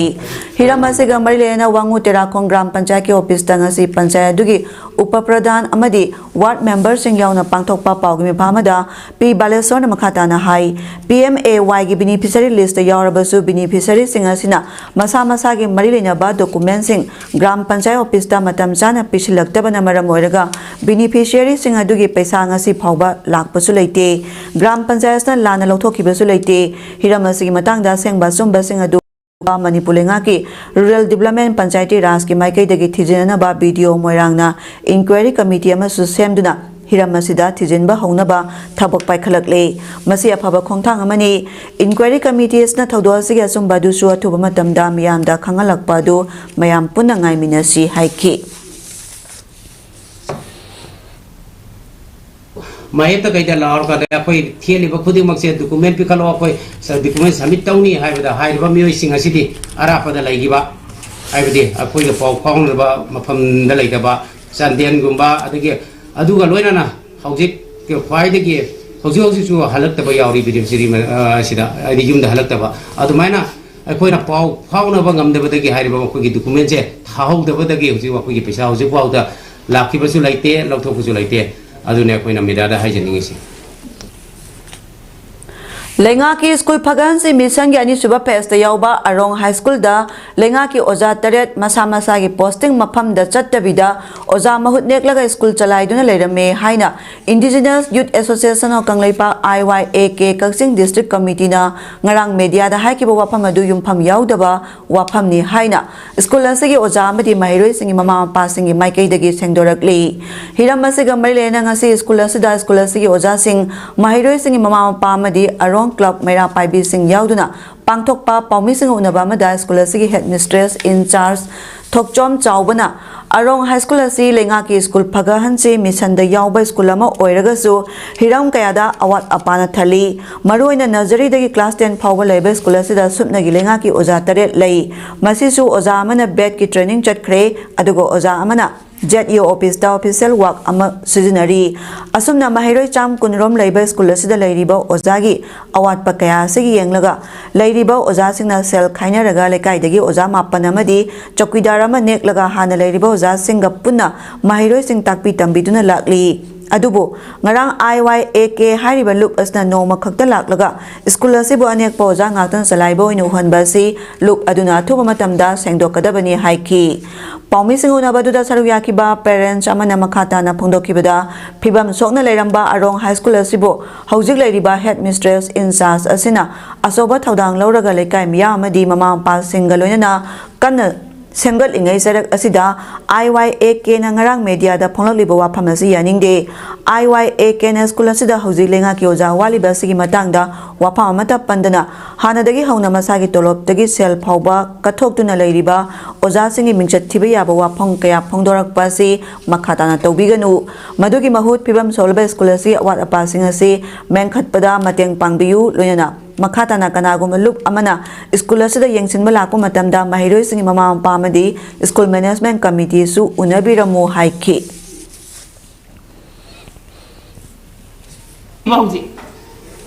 ꯍꯤꯔꯝ ꯑꯁꯤꯒ ꯃꯔꯤ ꯂꯩꯅꯅ ꯋꯥꯉꯨ ꯇꯦꯔꯥꯈꯣꯡ ꯒ꯭ꯔꯥꯝ ꯄꯟꯆꯥꯌꯠꯀꯤ ꯑꯣꯐꯤꯁꯇ ꯉꯁꯤ ꯄꯟꯆꯥꯌꯠ ꯑꯗꯨꯒꯤ ꯎꯄ ꯄ꯭ꯔꯙꯥꯟ ꯑꯃꯗꯤ ward memberꯁꯤꯡ ꯌꯥꯎꯅ ꯄꯥꯡꯊꯣꯛꯄ ꯄꯥꯎꯒꯤ ꯃꯤꯐꯝ ꯑꯃꯗ ꯄꯤ ꯕꯥꯂꯦꯁꯣꯔꯅ ꯃꯈꯥ ꯇꯥꯅ ꯍꯥꯏ, ꯄꯤ ꯑꯦꯝ ꯑꯦ ꯋꯥꯏꯒꯤ beneficiary listꯇ ꯌꯥꯎꯔꯕꯁꯨ beneficiaryꯁꯤꯡ ꯑꯁꯤꯅ ꯃꯁꯥ ꯃꯁꯥꯒꯤ ꯃꯔꯤ ꯂꯩꯅꯕ documentꯁꯤꯡ ꯒ꯭ꯔꯥꯝ ꯄꯟꯆꯥꯌꯠ officeꯇ ꯃꯇꯝ ꯆꯥꯅ ꯄꯤꯁꯤꯜꯂꯛꯇꯕꯅ ꯃꯔꯝ ꯑꯣꯏꯔꯒ beneficiaryꯁꯤꯡ ꯑꯗꯨꯒꯤ ꯄꯩꯁꯥ ꯉꯁꯤ ꯐꯥꯎꯕ ꯂꯥꯛꯄꯁꯨ ꯂꯩꯇꯦ꯫ ꯒ꯭ꯔꯥꯝ ꯄꯟꯆꯥꯌꯠꯅ ꯂꯥꯟꯅ ꯂꯧꯊꯣꯛꯈꯤꯕꯁꯨ ꯂꯩꯇꯦ꯫ ꯍꯤꯔꯝ ꯑꯁꯤꯒꯤ ꯃꯇꯥꯡꯗ ꯑꯁꯦꯡꯕ ꯑꯆꯨꯝꯕꯁꯤꯡ ꯑꯗꯨ ꯃꯅꯤꯄꯨꯔ ꯂꯩꯉꯥꯛꯀꯤ Rural Development ꯄꯟꯆꯥꯌꯇꯤ ꯔꯥꯖꯀꯤ ꯃꯥꯏꯀꯩꯗꯒꯤ ꯊꯤꯖꯤꯟꯅꯅꯕ BDO ꯃꯣꯏꯔꯥꯡꯅ inquiry committee ꯑꯃꯁꯨ ꯁꯦꯝꯗꯨꯅ ꯍꯤꯔꯝ ꯑꯁꯤꯗ ꯊꯤꯖꯤꯟꯕ ꯍꯧꯅꯕ ꯊꯕꯛ ꯄꯥꯏꯈꯠꯂꯛꯂꯦ꯫ ꯃꯁꯤ ꯑꯐꯕ ꯈꯣꯡꯊꯥꯡ ꯑꯃꯅꯤ꯫ Inquiry committee ꯑꯁꯤꯅ ꯊꯧꯗꯣꯛ ꯑꯁꯤꯒꯤ ꯑꯆꯨꯝꯕ ꯑꯗꯨꯁꯨ ꯑꯊꯨꯕ ꯃꯇꯝꯗ ꯃꯤꯌꯥꯝꯗ ꯈꯪꯍꯜꯂꯛꯄ ꯑꯗꯨ ꯃꯌꯥꯝ ꯄꯨꯟꯅ ꯉꯥꯏꯃꯤꯟꯅꯁꯤ ꯍꯥꯏꯈꯤ꯫ ꯃꯥꯌꯦꯞꯇ ꯀꯩꯗ ꯂꯥꯛꯑꯀꯥꯟꯗ ꯑꯩꯈꯣꯏ ꯊꯦꯠꯂꯤꯕ ꯈꯨꯗꯤꯡꯃꯛꯁꯦ document ꯄꯤꯈꯠꯂꯛꯑꯣ, ꯑꯩꯈꯣꯏ document submit ꯇꯧꯅꯤ ꯍꯥꯏꯕꯗ ꯍꯥꯏꯔꯤꯕ ꯃꯤꯑꯣꯏꯁꯤꯡ ꯑꯁꯤꯗꯤ ꯑꯔꯥꯞꯄꯗ ꯂꯩꯈꯤꯕ, ꯍꯥꯏꯕꯗꯤ ꯑꯩꯈꯣꯏꯒ ꯄꯥꯎ ꯐꯥꯎꯅꯔꯕ ꯃꯐꯝꯗ ꯂꯩꯇꯕ, ꯆꯥꯟꯗꯦꯜꯒꯨꯝꯕ, ꯑꯗꯒꯤ ꯑꯗꯨꯒ ꯂꯣꯏꯅꯅ ꯍꯧꯖꯤꯛ ꯈ꯭ꯋꯥꯏꯗꯒꯤ ꯍꯧꯖꯤꯛ ꯍꯧꯖꯤꯛꯁꯨ ꯍꯜꯂꯛꯇꯕ ꯌꯥꯎꯔꯤ beneficiary ꯑꯁꯤꯗ, ꯍꯥꯏꯗꯤ ꯌꯨꯝꯗ ꯍꯜꯂꯛꯇꯕ꯫ ꯑꯗꯨꯃꯥꯏꯅ ꯑꯩꯈꯣꯏꯅ ꯄꯥꯎ ꯐꯥꯎꯅꯕ ꯉꯝꯗꯕꯗꯒꯤ ꯍꯥꯏꯔꯤꯕ ꯃꯈꯣꯏꯒꯤ documentꯁꯦ ꯊꯥꯍꯧꯗꯕꯗꯒꯤ ꯍꯧꯖꯤꯛ ꯑꯩꯈꯣꯏꯒꯤ ꯄꯩꯁꯥ ꯍꯧꯖꯤꯛ ꯐꯥꯎꯗ ꯂꯥꯛꯈꯤꯕꯁꯨ ꯂꯩꯇꯦ, ꯂꯧꯊꯣꯛꯄꯁꯨ ꯂꯩꯇꯦ꯫ ꯑꯗꯨꯅꯤ ꯑꯩꯈꯣꯏꯅ mediaꯗ ꯍꯥꯏꯖꯅꯤꯡꯉꯤꯁꯤ꯫ ꯂꯩꯉꯥꯛꯀꯤ ꯁ꯭ꯀꯨꯜ ꯐꯒꯠꯍꯟꯁꯤ ꯃꯤꯁꯟꯒꯤ ꯑꯅꯤꯁꯨꯕ phaseꯇ ꯌꯥꯎꯕ ꯑꯔꯣꯡ ꯍꯥꯏ ꯁ꯭ꯀꯨꯜꯗ ꯂꯩꯉꯥꯛꯀꯤ ꯑꯣꯖꯥ ꯇꯔꯦꯠ ꯃꯁꯥ ꯃꯁꯥꯒꯤ posting ꯃꯐꯝꯗ ꯆꯠꯇꯕꯤꯗ ꯑꯣꯖꯥ ꯃꯍꯨꯠ ꯅꯦꯛꯂꯒ ꯁ꯭ꯀꯨꯜ ꯆꯂꯥꯏꯗꯨꯅ ꯂꯩꯔꯝꯃꯦ ꯍꯥꯏꯅ Indigenous Youth Association of Kangleipak, IYAK, Kakching district committeeꯅ ꯉꯔꯥꯡ mediaꯗ ꯍꯥꯏꯈꯤꯕ ꯋꯥꯐꯝ ꯑꯗꯨ ꯌꯨꯝꯐꯝ ꯌꯥꯎꯗꯕ ꯋꯥꯐꯝꯅꯤ ꯍꯥꯏꯅ ꯁ꯭ꯀꯨꯜ ꯑꯁꯤꯒꯤ ꯑꯣꯖꯥ ꯑꯃꯗꯤ ꯃꯍꯩꯔꯣꯏꯁꯤꯡꯒꯤ ꯃꯃꯥ ꯃꯄꯥꯁꯤꯡꯒꯤ ꯃꯥꯏꯀꯩꯗꯒꯤ ꯁꯦꯡꯗꯣꯔꯛꯂꯤ꯫ ꯍꯤꯔꯝ ꯑꯁꯤꯒ ꯃꯔꯤ ꯂꯩꯅꯅ ꯉꯁꯤ ꯁ꯭ꯀꯨꯜ ꯑꯁꯤꯗ ꯁ꯭ꯀꯨꯜ ꯑꯁꯤꯒꯤ ꯑꯣꯖꯥꯁꯤꯡ, ꯃꯍꯩꯔꯣꯏꯁꯤꯡꯒꯤ ꯃꯃꯥ ꯃꯄꯥ ꯑꯃꯗꯤ ꯑꯔꯣꯡ club ꯃꯩꯔꯥ ꯄꯥꯏꯕꯤꯁꯤꯡ ꯌꯥꯎꯗꯨꯅ ꯄꯥꯡꯊꯣꯛꯄ ꯄꯥꯎꯃꯤꯁꯤꯡꯒ ꯎꯅꯕ ꯑꯃꯗ ꯁ꯭ꯀꯨꯜ ꯑꯁꯤꯒꯤ headmistress in charge ꯊꯣꯛꯆꯣꯝ ꯆꯥꯎꯕꯅ ꯑꯔꯣꯡ ꯍꯥꯏ ꯁ꯭ꯀꯨꯜ ꯑꯁꯤ ꯂꯩꯉꯥꯛꯀꯤ ꯁ꯭ꯀꯨꯜ ꯐꯒꯠꯍꯟꯁꯤ ꯃꯤꯁꯟꯗ ꯌꯥꯎꯕ ꯁ꯭ꯀꯨꯜ ꯑꯃ ꯑꯣꯏꯔꯒꯁꯨ ꯍꯤꯔꯝ ꯀꯌꯥꯗ ꯑꯋꯥꯠ ꯑꯄꯥꯅ ꯊꯜꯂꯤ꯫ ꯃꯔꯨꯑꯣꯏꯅ nurseryꯗꯒꯤ class ten ꯐꯥꯎꯕ ꯂꯩꯕ ꯁ꯭ꯀꯨꯜ ꯑꯁꯤꯗ ꯁꯨꯞꯅꯒꯤ ꯂꯩꯉꯥꯛꯀꯤ ꯑꯣꯖꯥ ꯇꯔꯦꯠ ꯂꯩ꯫ ꯃꯁꯤꯁꯨ ꯑꯣꯖꯥ ꯑꯃꯅ BEdꯀꯤ training ꯆꯠꯈ꯭ꯔꯦ, ꯑꯗꯨꯒ ꯑꯣꯖꯥ ꯑꯃꯅ ꯖꯦꯠ ꯏ ꯑꯣ ꯑꯣꯐꯤꯁꯇ ꯑꯣꯐꯤꯁꯤꯌꯦꯜ ꯋꯥꯛ ꯑꯃ ꯁꯤꯖꯤꯟꯅꯔꯤ꯫ ꯑꯁꯨꯝꯅ ꯃꯍꯩꯔꯣꯏ ꯆꯥꯝ ꯀꯨꯟꯔꯣꯝ ꯂꯩꯕ ꯁ꯭ꯀꯨꯜ ꯑꯁꯤꯗ ꯂꯩꯔꯤꯕ ꯑꯣꯖꯥꯒꯤ ꯑꯋꯥꯠꯄ ꯀꯌꯥ ꯑꯁꯤꯒꯤ ꯌꯦꯡꯂꯒ ꯂꯩꯔꯤꯕ ꯑꯣꯖꯥꯁꯤꯡꯅ ꯁꯦꯜ ꯈꯥꯏꯅꯔꯒ ꯂꯩꯀꯥꯏꯗꯒꯤ ꯑꯣꯖꯥ ꯃꯥꯄꯟ ꯑꯃꯗꯤ ꯆꯧꯀꯤꯗꯥꯔ ꯑꯃ ꯅꯦꯛꯂꯒ ꯍꯥꯟꯅ ꯂꯩꯔꯤꯕ ꯑꯣꯖꯥꯁꯤꯡꯒ ꯄꯨꯟꯅ ꯃꯍꯩꯔꯣꯏꯁꯤꯡ ꯇꯥꯛꯄꯤ ꯇꯝꯕꯤꯗꯨꯅ ꯂꯥꯛꯂꯤ꯫ ꯑꯗꯨꯕꯨ ꯉꯔꯥꯡ ꯑꯥꯏ ꯋꯥꯏ ꯑꯦ ꯀꯦ ꯍꯥꯏꯔꯤꯕ ꯂꯨꯞ ꯑꯁꯤꯅ ꯅꯣꯡꯃ ꯈꯛꯇ ꯂꯥꯛꯂꯒ ꯁ꯭ꯀꯨꯜ ꯑꯁꯤꯕꯨ ꯑꯅꯦꯛꯄ ꯑꯣꯖꯥ ꯉꯥꯛꯇꯅ ꯆꯂꯥꯏꯕ ꯑꯣꯏꯅ ꯎꯍꯟꯕ ꯑꯁꯤ ꯂꯨꯞ ꯑꯗꯨꯅ ꯑꯊꯨꯕ ꯃꯇꯝꯗ ꯁꯦꯡꯗꯣꯛꯀꯗꯕꯅꯤ ꯍꯥꯏꯈꯤ꯫ ꯄꯥꯎꯃꯤꯁꯤꯡ ꯎꯅꯕꯗꯨꯗ ꯁꯔꯨꯛ ꯌꯥꯈꯤꯕ ꯄꯦꯔꯦꯟꯠꯁ ꯑꯃꯅ ꯃꯈꯥ ꯇꯥꯅ ꯐꯣꯡꯗꯣꯛꯈꯤꯕꯗ, ꯐꯤꯕꯝ ꯁꯣꯛꯅ ꯂꯩꯔꯝꯕ ꯑꯔꯣꯡ ꯍꯥꯏ ꯁ꯭ꯀꯨꯜ ꯑꯁꯤꯕꯨ ꯍꯧꯖꯤꯛ ꯂꯩꯔꯤꯕ ꯍꯦꯗ ꯃꯤꯁꯇ꯭ꯔꯦꯁ ꯏꯟꯆꯥꯔꯖ ꯑꯁꯤꯅ ꯑꯆꯧꯕ ꯊꯧꯗꯥꯡ ꯂꯧꯔꯒ ꯂꯩꯀꯥꯏ ꯃꯤꯌꯥꯝ ꯑꯃꯗꯤ ꯃꯃꯥ ꯃꯄꯥꯁꯤꯡꯒ ꯂꯣꯏꯅꯅ ꯀꯟꯅ ꯁꯦꯝꯒꯠꯂꯤꯉꯩ ꯆꯔꯛ ꯑꯁꯤꯗ ꯑꯥꯏ ꯋꯥꯏ ꯑꯦ ꯀꯦꯅ ꯉꯔꯥꯡ ꯃꯦꯗꯤꯌꯥꯗ ꯐꯣꯡꯂꯛꯂꯤꯕ ꯋꯥꯐꯝ ꯑꯁꯤ ꯌꯥꯅꯤꯡꯗꯦ꯫ ꯑꯥꯏ ꯋꯥꯏ ꯑꯦ ꯀꯦꯅ ꯁ꯭ꯀꯨꯜ ꯑꯁꯤꯗ ꯍꯧꯖꯤꯛ ꯂꯩꯉꯥꯛꯀꯤ ꯑꯣꯖꯥ ꯋꯥꯠꯂꯤꯕ ꯑꯁꯤꯒꯤ ꯃꯇꯥꯡꯗ ꯋꯥꯐꯝ ꯑꯃꯠꯇ ꯄꯟꯗꯅ ꯍꯥꯟꯅꯗꯒꯤ ꯍꯧꯅ ꯃꯁꯥꯒꯤ ꯇꯣꯂꯣꯞꯇꯒꯤ ꯁꯦꯜ ꯐꯥꯎꯕ ꯀꯠꯊꯣꯛꯇꯨꯅ ꯂꯩꯔꯤꯕ ꯑꯣꯖꯥꯁꯤꯡꯒꯤ ꯃꯤꯡꯆꯠ ꯊꯤꯕ ꯌꯥꯕ ꯋꯥꯐꯝ ꯀꯌꯥ ꯐꯣꯡꯗꯣꯔꯛꯄ ꯑꯁꯤ ꯃꯈꯥ ꯇꯥꯅ ꯇꯧꯕꯤꯒꯅꯨ꯫ ꯃꯗꯨꯒꯤ ꯃꯍꯨꯠ ꯐꯤꯕꯝ ꯁꯣꯛꯂꯕ ꯁ꯭ꯀꯨꯜ ꯑꯁꯤ ꯑꯋꯥꯠ ꯑꯄꯥꯁꯤꯡ ꯑꯁꯤ ꯃꯦꯟꯈꯠꯄꯗ ꯃꯇꯦꯡ ꯄꯥꯡꯕꯤꯌꯨ꯫ ꯂꯣꯏꯅꯅ ꯃꯈꯥ ꯇꯥꯅ ꯀꯅꯥꯒꯨꯝꯕ ꯂꯨꯞ ꯑꯃꯅ ꯁ꯭ꯀꯨꯜ ꯑꯁꯤꯗ ꯌꯦꯡꯁꯤꯟꯕ ꯂꯥꯛꯄ ꯃꯇꯝꯗ ꯃꯍꯩꯔꯣꯏꯁꯤꯡꯒꯤ ꯃꯃꯥ ꯃꯄꯥ ꯑꯃꯗꯤ ꯁ꯭ꯀꯨꯜ ꯃꯦꯅꯦꯖꯃꯦꯟꯠ ꯀꯃꯤꯇꯤꯁꯨ ꯎꯅꯕꯤꯔꯝꯃꯨ ꯍꯥꯏꯈꯤ꯫ ꯍꯧꯖꯤꯛ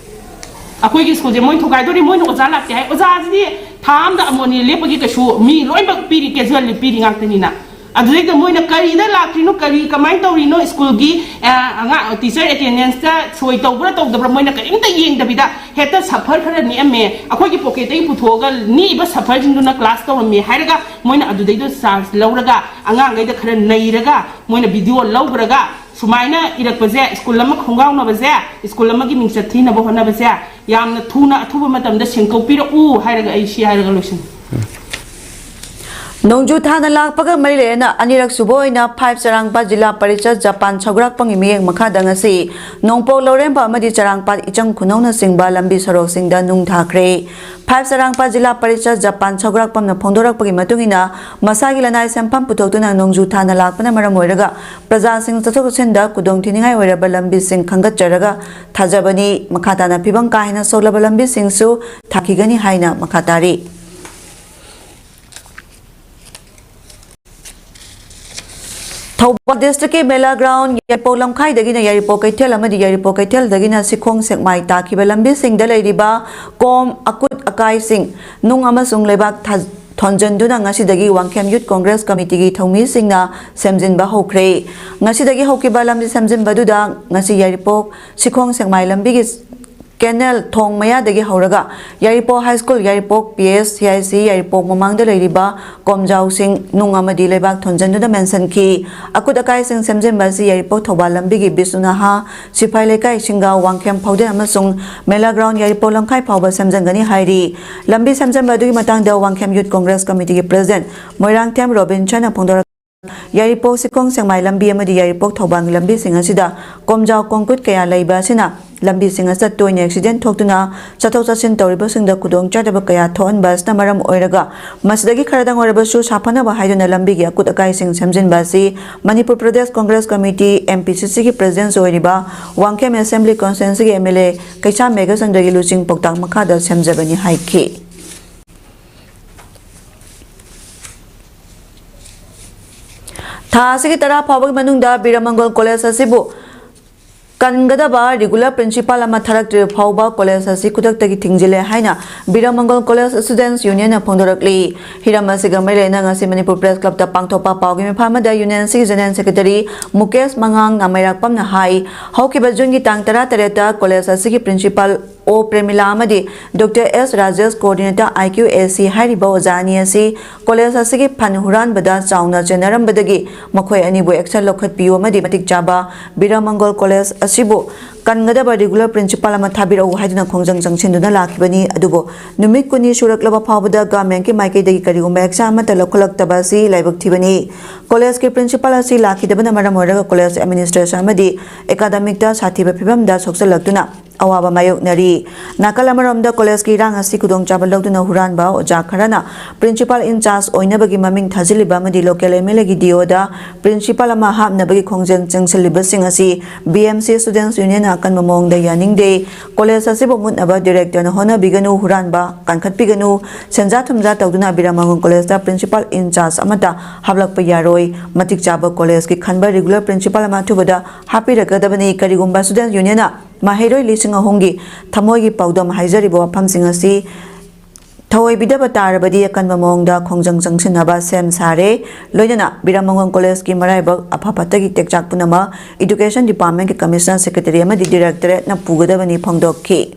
ꯑꯩꯈꯣꯏꯒꯤ ꯁ꯭ꯀꯨꯜꯁꯦ ꯃꯣꯏ ꯊꯨꯒꯥꯏꯗꯣꯔꯤ, ꯃꯣꯏꯅ ꯑꯣꯖꯥ ꯂꯥꯛꯇꯦ ꯍꯥꯏ꯫ ꯑꯣꯖꯥꯁꯤꯗꯤ ꯊꯥ ꯑꯃꯗ ꯑꯃꯣꯅꯤ ꯂꯦꯞꯄꯒꯤ ꯀꯩꯁꯨ ꯃꯤ ꯂꯣꯏꯅꯃꯛ ꯄꯤꯔꯤ, ꯀꯦꯖꯨꯋꯦꯜꯂꯤ ꯄꯤꯔꯤ ꯉꯥꯛꯇꯅꯤꯅ꯫ ꯑꯗꯨꯗꯩꯗ ꯃꯣꯏꯅ ꯀꯔꯤꯗ ꯂꯥꯛꯇ꯭ꯔꯤꯅꯣ, ꯀꯔꯤ ꯀꯃꯥꯏꯅ ꯇꯧꯔꯤꯅꯣ, ꯁ꯭ꯀꯨꯜꯒꯤ, ꯑ, ꯑꯉꯥꯡ ꯇꯤꯆꯔ ꯑꯦꯇꯦꯟꯗꯦꯟꯁꯇ ꯁꯣꯏ ꯇꯧꯕ꯭ꯔꯥ ꯇꯧꯗꯕ꯭ꯔꯥ ꯃꯣꯏꯅ ꯀꯔꯤꯝꯇ ꯌꯦꯡꯗꯕꯤꯗ ꯍꯦꯛꯇ ꯁꯐꯔ ꯈꯔ ꯅꯦꯛꯑꯝꯃꯦ꯫ ꯑꯩꯈꯣꯏꯒꯤ ꯄꯣꯀꯦꯠꯇꯒꯤ ꯄꯨꯊꯣꯛꯑꯒ ꯅꯦꯛꯏꯕ ꯁꯐꯔꯁꯤꯡꯗꯨꯅ ꯀ꯭ꯂꯥꯁ ꯇꯧꯔꯝꯃꯦ ꯍꯥꯏꯔꯒ ꯃꯣꯏꯅ ꯑꯗꯨꯗꯩꯗ ꯆꯥꯔꯖ ꯂꯧꯔꯒ ꯑꯉꯥꯡꯈꯩꯗ ꯈꯔ ꯅꯩꯔꯒ ꯃꯣꯏꯅ ꯚꯤꯗꯤꯑꯣ ꯂꯧꯈ꯭ꯔꯒ ꯁꯨꯃꯥꯏꯅ ꯏꯔꯛꯄꯁꯦ, ꯁ꯭ꯀꯨꯜ ꯑꯃ ꯈꯣꯡꯒꯥꯎꯅꯕꯁꯦ ꯁ꯭ꯀꯨꯜ ꯑꯃꯒꯤ ꯃꯤꯡꯆꯠ ꯊꯤꯅꯕ ꯍꯣꯠꯅꯕꯁꯦ ꯌꯥꯝꯅ ꯊꯨꯅ ꯑꯊꯨꯕ ꯃꯇꯝꯗ ꯁꯦꯡꯗꯣꯛꯄꯤꯔꯛꯎ ꯍꯥꯏꯔꯒ ꯑꯩ ꯁꯤ ꯍꯥꯏꯔꯒ ꯂꯣꯏꯁꯤꯟ꯫ ꯅꯣꯡꯖꯨ ꯊꯥꯅ ꯂꯥꯛꯄꯒ ꯃꯔꯤ ꯂꯩꯅꯅ ꯑꯅꯤꯔꯛ ꯁꯨꯕ ꯑꯣꯏꯅ ꯐꯥꯏꯚ ꯆꯔꯥꯡꯄꯥꯠ ꯖꯤꯂꯥ ꯄꯔꯤꯁꯠ ꯖꯄꯥꯟ ꯁꯧꯒ꯭ꯔꯥꯛꯄꯝꯒꯤ ꯃꯤꯠꯌꯦꯡ ꯃꯈꯥꯗ ꯉꯁꯤ ꯅꯣꯡꯄꯣꯛ ꯂꯧꯔꯦꯝꯕ ꯑꯃꯗꯤ ꯆꯔꯥꯡꯄꯥꯠ ꯏꯆꯪ ꯈꯨꯅꯧꯅꯆꯤꯡꯕ ꯂꯝꯕꯤ ꯁꯣꯔꯣꯛꯁꯤꯡꯗ ꯅꯨꯡ ꯊꯥꯈ꯭ꯔꯦ꯫ ꯐꯥꯏꯚ ꯆꯔꯥꯡꯄꯥꯠ ꯖꯤꯂꯥ ꯄꯔꯤꯁꯠ ꯖꯄꯥꯟ ꯁꯧꯒ꯭ꯔꯥꯛꯄꯝꯅ ꯐꯣꯡꯗꯣꯔꯛꯄꯒꯤ ꯃꯇꯨꯡ ꯏꯟꯅ ꯃꯁꯥꯒꯤ ꯂꯅꯥꯏ ꯁꯦꯟꯐꯝ ꯄꯨꯊꯣꯛꯇꯨꯅ ꯅꯣꯡꯖꯨ ꯊꯥꯅ ꯂꯥꯛꯄꯅ ꯃꯔꯝ ꯑꯣꯏꯔꯒ ꯄ꯭ꯔꯖꯥꯁꯤꯡ ꯆꯠꯊꯣꯛ ꯆꯠꯁꯤꯟꯗ ꯈꯨꯗꯣꯡꯊꯤꯅꯤꯡꯉꯥꯏ ꯑꯣꯏꯔꯕ ꯂꯝꯕꯤꯁꯤꯡ ꯈꯟꯒꯠꯆꯔꯒ ꯊꯥꯖꯕꯅꯤ꯫ ꯃꯈꯥ ꯇꯥꯅ ꯐꯤꯕꯝ ꯀꯥ ꯍꯦꯟꯅ ꯁꯣꯛꯂꯕ ꯂꯝꯕꯤꯁꯤꯡꯁꯨ ꯊꯥꯈꯤꯒꯅꯤ ꯍꯥꯏꯅ ꯃꯈꯥ ꯇꯥꯔꯤ꯫ ꯊꯧꯕꯥꯜ ꯗꯤꯁꯇ꯭ꯔꯤꯛꯀꯤ ꯃꯦꯂꯥ ꯒ꯭ꯔꯥꯎꯟ, ꯌꯥꯏꯔꯤꯄꯣꯛ ꯂꯝꯈꯥꯏꯗꯒꯤꯅ ꯌꯥꯏꯔꯤꯄꯣꯛ ꯀꯩꯊꯦꯜ ꯑꯃꯗꯤ ꯌꯥꯏꯔꯤꯄꯣꯛ ꯀꯩꯊꯦꯜꯗꯒꯤꯅ ꯁꯤꯈꯣꯡ ꯁꯦꯛꯃꯥꯏ ꯇꯥꯈꯤꯕ ꯂꯝꯕꯤꯁꯤꯡꯗ ꯂꯩꯔꯤꯕ ꯀꯣꯝ, ꯑꯀꯨꯠ ꯑꯀꯥꯏꯁꯤꯡ, ꯅꯨꯡ ꯑꯃꯁꯨꯡ ꯂꯩꯕꯥꯛ ꯊꯥ-, ꯊꯣꯟꯖꯤꯟꯗꯨꯅ ꯉꯁꯤꯗꯒꯤ ꯋꯥꯡꯈꯦꯝ ꯌꯨꯠ ꯀꯣꯡꯒ꯭ꯔꯦꯁ ꯀꯃꯤꯇꯤꯒꯤ ꯊꯧꯃꯤꯁꯤꯡꯅ ꯁꯦꯝꯖꯤꯟꯕ ꯍꯧꯈ꯭ꯔꯦ꯫ ꯉꯁꯤꯗꯒꯤ ꯍꯧꯈꯤꯕ ꯂꯝꯕꯤ ꯁꯦꯝꯖꯤꯟꯕꯗꯨꯗ ꯉꯁꯤ ꯌꯥꯏꯔꯤꯄꯣꯛ ꯁꯤꯈꯣꯡ ꯁꯦꯛꯃꯥꯏ ꯂꯝꯕꯤꯒꯤ ꯀꯦꯅꯦꯜ ꯊꯣꯡ ꯃꯌꯥꯗꯒꯤ ꯍꯧꯔꯒ ꯌꯥꯏꯔꯤꯄꯣꯛ high school, Yairipok P S C I C, ꯌꯥꯏꯔꯤꯄꯣꯛ ꯃꯃꯥꯡꯗ ꯂꯩꯔꯤꯕ ꯀꯣꯝꯖꯥꯎꯁꯤꯡ ꯅꯨꯡ ꯑꯃꯗꯤ ꯂꯩꯕꯥꯛ ꯊꯣꯟꯖꯤꯟꯗꯨꯅ ꯃꯦꯟꯁꯤꯟꯈꯤ꯫ ꯑꯀꯨꯠ ꯑꯀꯥꯏꯁꯤꯡ ꯁꯦꯝꯖꯤꯟꯕ ꯑꯁꯤ ꯌꯥꯏꯔꯤꯄꯣꯛ ꯊꯧꯕꯥꯜ ꯂꯝꯕꯤꯒꯤ ꯕꯤꯁꯅꯨ ꯅꯍꯥ, ꯁꯤꯐꯥꯏ ꯂꯩꯀꯥꯏ, ꯁꯤꯡꯒꯥ, ꯋꯥꯡꯈꯦꯝ ꯐꯥꯎꯗꯦꯟ ꯑꯃꯁꯨꯡ ꯃꯦꯂꯥ ꯒ꯭ꯔꯥꯎꯟ ꯌꯥꯏꯔꯤꯄꯣꯛ ꯂꯝꯈꯥꯏ ꯐꯥꯎꯕ ꯁꯦꯝꯖꯤꯟꯒꯅꯤ ꯍꯥꯏꯔꯤ꯫ ꯂꯝꯕꯤ ꯁꯦꯝꯖꯤꯟꯕ ꯑꯗꯨꯒꯤ ꯃꯇꯥꯡꯗ ꯋꯥꯡꯈꯦꯝ ꯌꯨꯠ ꯀꯣꯡꯒ꯭ꯔꯦꯁ ꯀꯃꯤꯇꯤꯒꯤ ꯄ꯭ꯔꯦꯁꯤꯗꯦꯟꯠ ꯃꯣꯏꯔꯥꯡꯊꯦꯝ ꯔꯣꯕꯤꯟꯁꯟꯅ ꯐꯣꯡꯗꯣꯔꯛ ꯌꯥꯏꯔꯤꯄꯣꯛ ꯁꯤꯈꯣꯡ ꯁꯦꯛꯃꯥꯏ ꯂꯝꯕꯤ ꯑꯃꯗꯤ ꯌꯥꯏꯔꯤꯄꯣꯛ ꯊꯧꯕꯥꯜꯒꯤ ꯂꯝꯕꯤꯁꯤꯡ ꯑꯁꯤꯗ ꯀꯣꯝꯖꯥꯎ ꯀꯣꯡꯀ꯭ꯔꯤꯠ ꯀꯌꯥ ꯂꯩꯕ ꯑꯁꯤꯅ ꯂꯝꯕꯤꯁꯤꯡ ꯑꯁꯤꯗ ꯇꯣꯏꯅ ꯑꯦꯛꯁꯤꯗꯦꯟ ꯊꯣꯛꯇꯨꯅ ꯆꯠꯊꯣꯛ ꯆꯠꯁꯤꯟ ꯇꯧꯔꯤꯕꯁꯤꯡꯗ ꯈꯨꯗꯣꯡꯆꯥꯗꯕ ꯀꯌꯥ ꯊꯣꯛꯍꯟꯕ ꯑꯁꯤꯅ ꯃꯔꯝ ꯑꯣꯏꯔꯒ ꯃꯁꯤꯗꯒꯤ ꯈꯔꯗꯪ ꯑꯣꯏꯔꯕꯁꯨ ꯁꯥꯐꯅꯕ ꯍꯥꯏꯗꯨꯅ ꯂꯝꯕꯤꯒꯤ ꯑꯀꯨꯠ ꯑꯀꯥꯏꯁꯤꯡ ꯁꯦꯝꯖꯤꯟꯕ ꯑꯁꯤ Manipur Pradesh Congress committee, M P C ꯁꯤꯒꯤ ꯄ꯭ꯔꯦꯁꯤꯗꯦꯟꯠꯁꯨ ꯑꯣꯏꯔꯤꯕ ꯋꯥꯡꯈꯦꯝ ꯑꯦꯁꯦꯝꯕ꯭ꯂꯤ ꯀꯣꯟꯁꯇꯤꯇ꯭ꯋꯦꯟꯁꯤꯒꯤ ꯑꯦꯝ ꯑꯦꯜ ꯑꯦ ꯀꯩꯁꯥꯝ ꯃꯦꯘꯆꯟꯗ꯭ꯔꯒꯤ ꯂꯨꯆꯤꯡ ꯄꯥꯎꯇꯥꯛ ꯃꯈꯥꯗ ꯁꯦꯝꯖꯕꯅꯤ ꯍꯥꯏꯈꯤ꯫ ꯊꯥ ꯑꯁꯤꯒꯤ ꯇꯔꯥ ꯐꯥꯎꯕꯒꯤ ꯃꯅꯨꯡꯗ ꯕꯤꯔꯃꯪꯒꯣꯜ ꯀꯣꯂꯦꯖ ꯑꯁꯤꯕꯨ ꯀꯟꯒꯗꯕ ꯔꯤꯒꯨꯂꯔ ꯄ꯭ꯔꯤꯟꯁꯤꯄꯥꯜ ꯑꯃ ꯊꯥꯔꯛꯇ꯭ꯔꯤꯕ ꯐꯥꯎꯕ ꯀꯣꯂꯦꯖ ꯑꯁꯤ ꯈꯨꯗꯛꯇꯒꯤ ꯊꯤꯡꯖꯤꯜꯂꯦ ꯍꯥꯏꯅ ꯕꯤꯔꯃꯪꯒꯣꯜ ꯀꯣꯂꯦꯖ ꯁ꯭ꯇꯨꯗꯦꯟꯠꯁ ꯌꯨꯅꯤꯌꯟꯅ ꯐꯣꯡꯗꯣꯔꯛꯂꯤ꯫ ꯍꯤꯔꯝ ꯑꯁꯤꯒ ꯃꯔꯤ ꯂꯩꯅꯅ ꯉꯁꯤ ꯃꯅꯤꯄꯨꯔ ꯄ꯭ꯔꯦꯁ ꯀ꯭ꯂꯕꯇ ꯄꯥꯡꯊꯣꯛꯄ ꯄꯥꯎꯒꯤ ꯃꯤꯐꯝ ꯑꯃꯗ ꯌꯨꯅꯤꯌꯟ ꯑꯁꯤꯒꯤ ꯖꯦꯅꯔꯦꯜ ꯁꯦꯀ꯭ꯔꯦꯇꯔꯤ ꯃꯨꯀꯦꯁ ꯃꯉꯥꯡ ꯅꯥꯃꯩꯔꯥꯛꯄꯝꯅ ꯍꯥꯏ, ꯍꯧꯈꯤꯕ ꯖꯨꯟꯒꯤ ꯇꯥꯡ ꯇꯔꯥ ꯇꯔꯦꯠꯇ ꯀꯣꯂꯦꯖ ꯑꯁꯤꯒꯤ ꯄ꯭ꯔꯤꯟꯁꯤꯄꯥꯜ ꯑꯣ ꯄ꯭ꯔꯦꯃꯤꯂꯥ ꯑꯃꯗꯤ ꯗꯣꯛꯇꯔ ꯑꯦꯁ ꯔꯥꯖꯦꯁ, ꯀꯣꯑꯣꯔꯗꯤꯅꯦꯇꯔ ꯑꯥꯏ ꯀ꯭ꯌꯨ ꯑꯦ ꯁꯤ ꯍꯥꯏꯔꯤꯕ ꯑꯣꯖꯥ ꯑꯅꯤ ꯑꯁꯤ ꯀꯣꯂꯦꯖ ꯑꯁꯤꯒꯤ ꯐꯟ ꯍꯨꯔꯥꯟꯕꯗ ꯆꯥꯎꯅ ꯆꯦꯟꯅꯔꯝꯕꯗꯒꯤ ꯃꯈꯣꯏ ꯑꯅꯤꯕꯨ ꯑꯦꯛꯁꯟ ꯂꯧꯈꯠꯄꯤꯌꯨ ꯑꯃꯗꯤ ꯃꯇꯤꯛ ꯆꯥꯕ ꯕꯤꯔꯃꯪꯒꯣꯜ ꯀꯣꯂꯦꯖ ꯑꯁꯤꯕꯨ ꯀꯟꯒꯗꯕ ꯔꯤꯒꯨꯂꯔ ꯄ꯭ꯔꯤꯟꯁꯤꯄꯥꯜ ꯑꯃ ꯊꯥꯕꯤꯔꯛꯎ ꯍꯥꯏꯗꯨꯅ ꯈꯣꯡꯖꯪ ꯆꯪꯁꯤꯟꯗꯨꯅ ꯂꯥꯛꯈꯤꯕꯅꯤ꯫ ꯑꯗꯨꯕꯨ ꯅꯨꯃꯤꯠ ꯀꯨꯟꯅꯤ ꯁꯨꯔꯛꯂꯕ ꯐꯥꯎꯕꯗ ꯒꯚꯔꯟꯃꯦꯟꯠꯀꯤ ꯃꯥꯏꯀꯩꯗꯒꯤ ꯀꯔꯤꯒꯨꯝꯕ ꯑꯦꯛꯁꯟ ꯑꯃꯠꯇ ꯂꯧꯈꯠꯂꯛꯇꯕ ꯑꯁꯤ ꯂꯥꯏꯕꯛ ꯊꯤꯕꯅꯤ꯫ ꯀꯣꯂꯦꯖꯀꯤ ꯄ꯭ꯔꯤꯟꯁꯤꯄꯥꯜ ꯑꯁꯤ ꯂꯥꯛꯈꯤꯗꯕꯅ ꯃꯔꯝ ꯑꯣꯏꯔꯒ ꯀꯣꯂꯦꯖ ꯑꯦꯗꯃꯤꯅꯤꯁꯇ꯭ꯔꯦꯁꯟ ꯑꯃꯗꯤ ꯑꯦꯀꯥꯗꯃꯤꯛꯇ ꯁꯥꯊꯤꯕ ꯐꯤꯕꯝꯗ ꯁꯣꯛꯆꯜꯂꯛꯇꯨꯅ ꯑꯋꯥꯕ ꯃꯥꯌꯣꯛꯅꯔꯤ꯫ ꯅꯥꯀꯜ ꯑꯃꯔꯣꯝꯗ ꯀꯣꯂꯦꯖꯀꯤ ꯏꯔꯥꯡ ꯑꯁꯤ ꯈꯨꯗꯣꯡꯆꯥꯕ ꯂꯧꯗꯨꯅ ꯍꯨꯔꯥꯟꯕ ꯑꯣꯖꯥ ꯈꯔꯅ ꯄ꯭ꯔꯤꯟꯁꯤꯄꯥꯜ ꯏꯟꯆꯥꯔꯖ ꯑꯣꯏꯅꯕꯒꯤ ꯃꯃꯤꯡ ꯊꯥꯖꯤꯜꯂꯤꯕ ꯑꯃꯗꯤ ꯂꯣꯀꯦꯜ ꯑꯦꯝ ꯑꯦꯜ ꯑꯦꯒꯤ ꯗꯤ ꯑꯣꯗ ꯄ꯭ꯔꯤꯟꯁꯤꯄꯥꯜ ꯑꯃ ꯍꯥꯞꯅꯕꯒꯤ ꯈꯣꯡꯖꯪ ꯆꯪꯁꯤꯜꯂꯤꯕꯁꯤꯡ ꯑꯁꯤ ꯕꯤ ꯑꯦꯝ ꯁꯤ ꯁ꯭ꯇꯨꯗꯦꯟꯠꯁ ꯌꯨꯅꯤꯌꯟꯅ ꯑꯀꯟꯕ ꯃꯑꯣꯡꯗ ꯌꯥꯅꯤꯡꯗꯦ꯫ ꯀꯣꯂꯦꯖ ꯑꯁꯤꯕꯨ ꯃꯨꯠꯅꯕ ꯗꯤꯔꯦꯛꯇꯔꯅ ꯍꯣꯠꯅꯕꯤꯒꯅꯨ, ꯍꯨꯔꯥꯟꯕ ꯀꯟꯈꯠꯄꯤꯒꯅꯨ, ꯁꯦꯟꯖꯥ ꯊꯨꯝꯖꯥ ꯇꯧꯗꯨꯅ ꯕꯤꯔꯥꯃꯪꯒꯣꯟ ꯀꯣꯂꯦꯖꯇ ꯄ꯭ꯔꯤꯟꯁꯤꯄꯥꯜ ꯏꯟꯆꯥꯔꯖ ꯑꯃꯠꯇ ꯍꯥꯞꯂꯛꯄ ꯌꯥꯔꯣꯏ꯫ ꯃꯇꯤꯛ ꯆꯥꯕ ꯀꯣꯂꯦꯖꯀꯤ ꯈꯟꯕ ꯔꯤꯒꯨꯂꯔ ꯄ꯭ꯔꯤꯟꯁꯤꯄꯥꯜ ꯑꯃ ꯑꯊꯨꯕꯗ ꯍꯥꯞꯄꯤꯔꯛꯀꯗꯕꯅꯤ꯫ ꯀꯔꯤꯒꯨꯝꯕ ꯁ꯭ꯇꯨꯗꯦꯟꯠ ꯌꯨꯅꯤꯌꯟꯅ ꯃꯍꯩꯔꯣꯏ ꯂꯤꯁꯤꯡ ꯑꯍꯨꯝꯒꯤ ꯊꯃꯣꯏꯒꯤ ꯄꯥꯎꯗꯝ ꯍꯥꯏꯖꯔꯤꯕ ꯋꯥꯐꯝꯁꯤꯡ ꯑꯁꯤ ꯊꯧꯑꯣꯏꯕꯤꯗꯕ ꯇꯥꯔꯕꯗꯤ ꯑꯀꯟꯕ ꯃꯑꯣꯡꯗ ꯈꯣꯡꯖꯪ ꯆꯪꯁꯤꯟꯅꯕ ꯁꯦꯝ ꯁꯥꯔꯦ꯫ ꯂꯣꯏꯅꯅ ꯕꯤꯔꯥꯃꯪꯒꯣꯟ ꯀꯣꯂꯦꯖꯀꯤ ꯃꯔꯥꯏꯕꯛ ꯑꯐ ꯐꯠꯇꯒꯤ ꯇꯦꯛꯆꯥꯛ ꯄꯨꯝꯅꯃꯛ ꯏꯗꯨꯀꯦꯁꯟ ꯗꯤꯄꯥꯔꯠꯃꯦꯟꯠꯀꯤ ꯀꯃꯤꯁꯅꯔ, ꯁꯦꯀ꯭ꯔꯦꯇꯔꯤ ꯑꯃꯗꯤ ꯗꯤꯔꯦꯛꯇꯔꯦꯠꯅ ꯄꯨꯒꯗꯕꯅꯤ ꯐꯣꯡꯗꯣꯛꯈꯤ꯫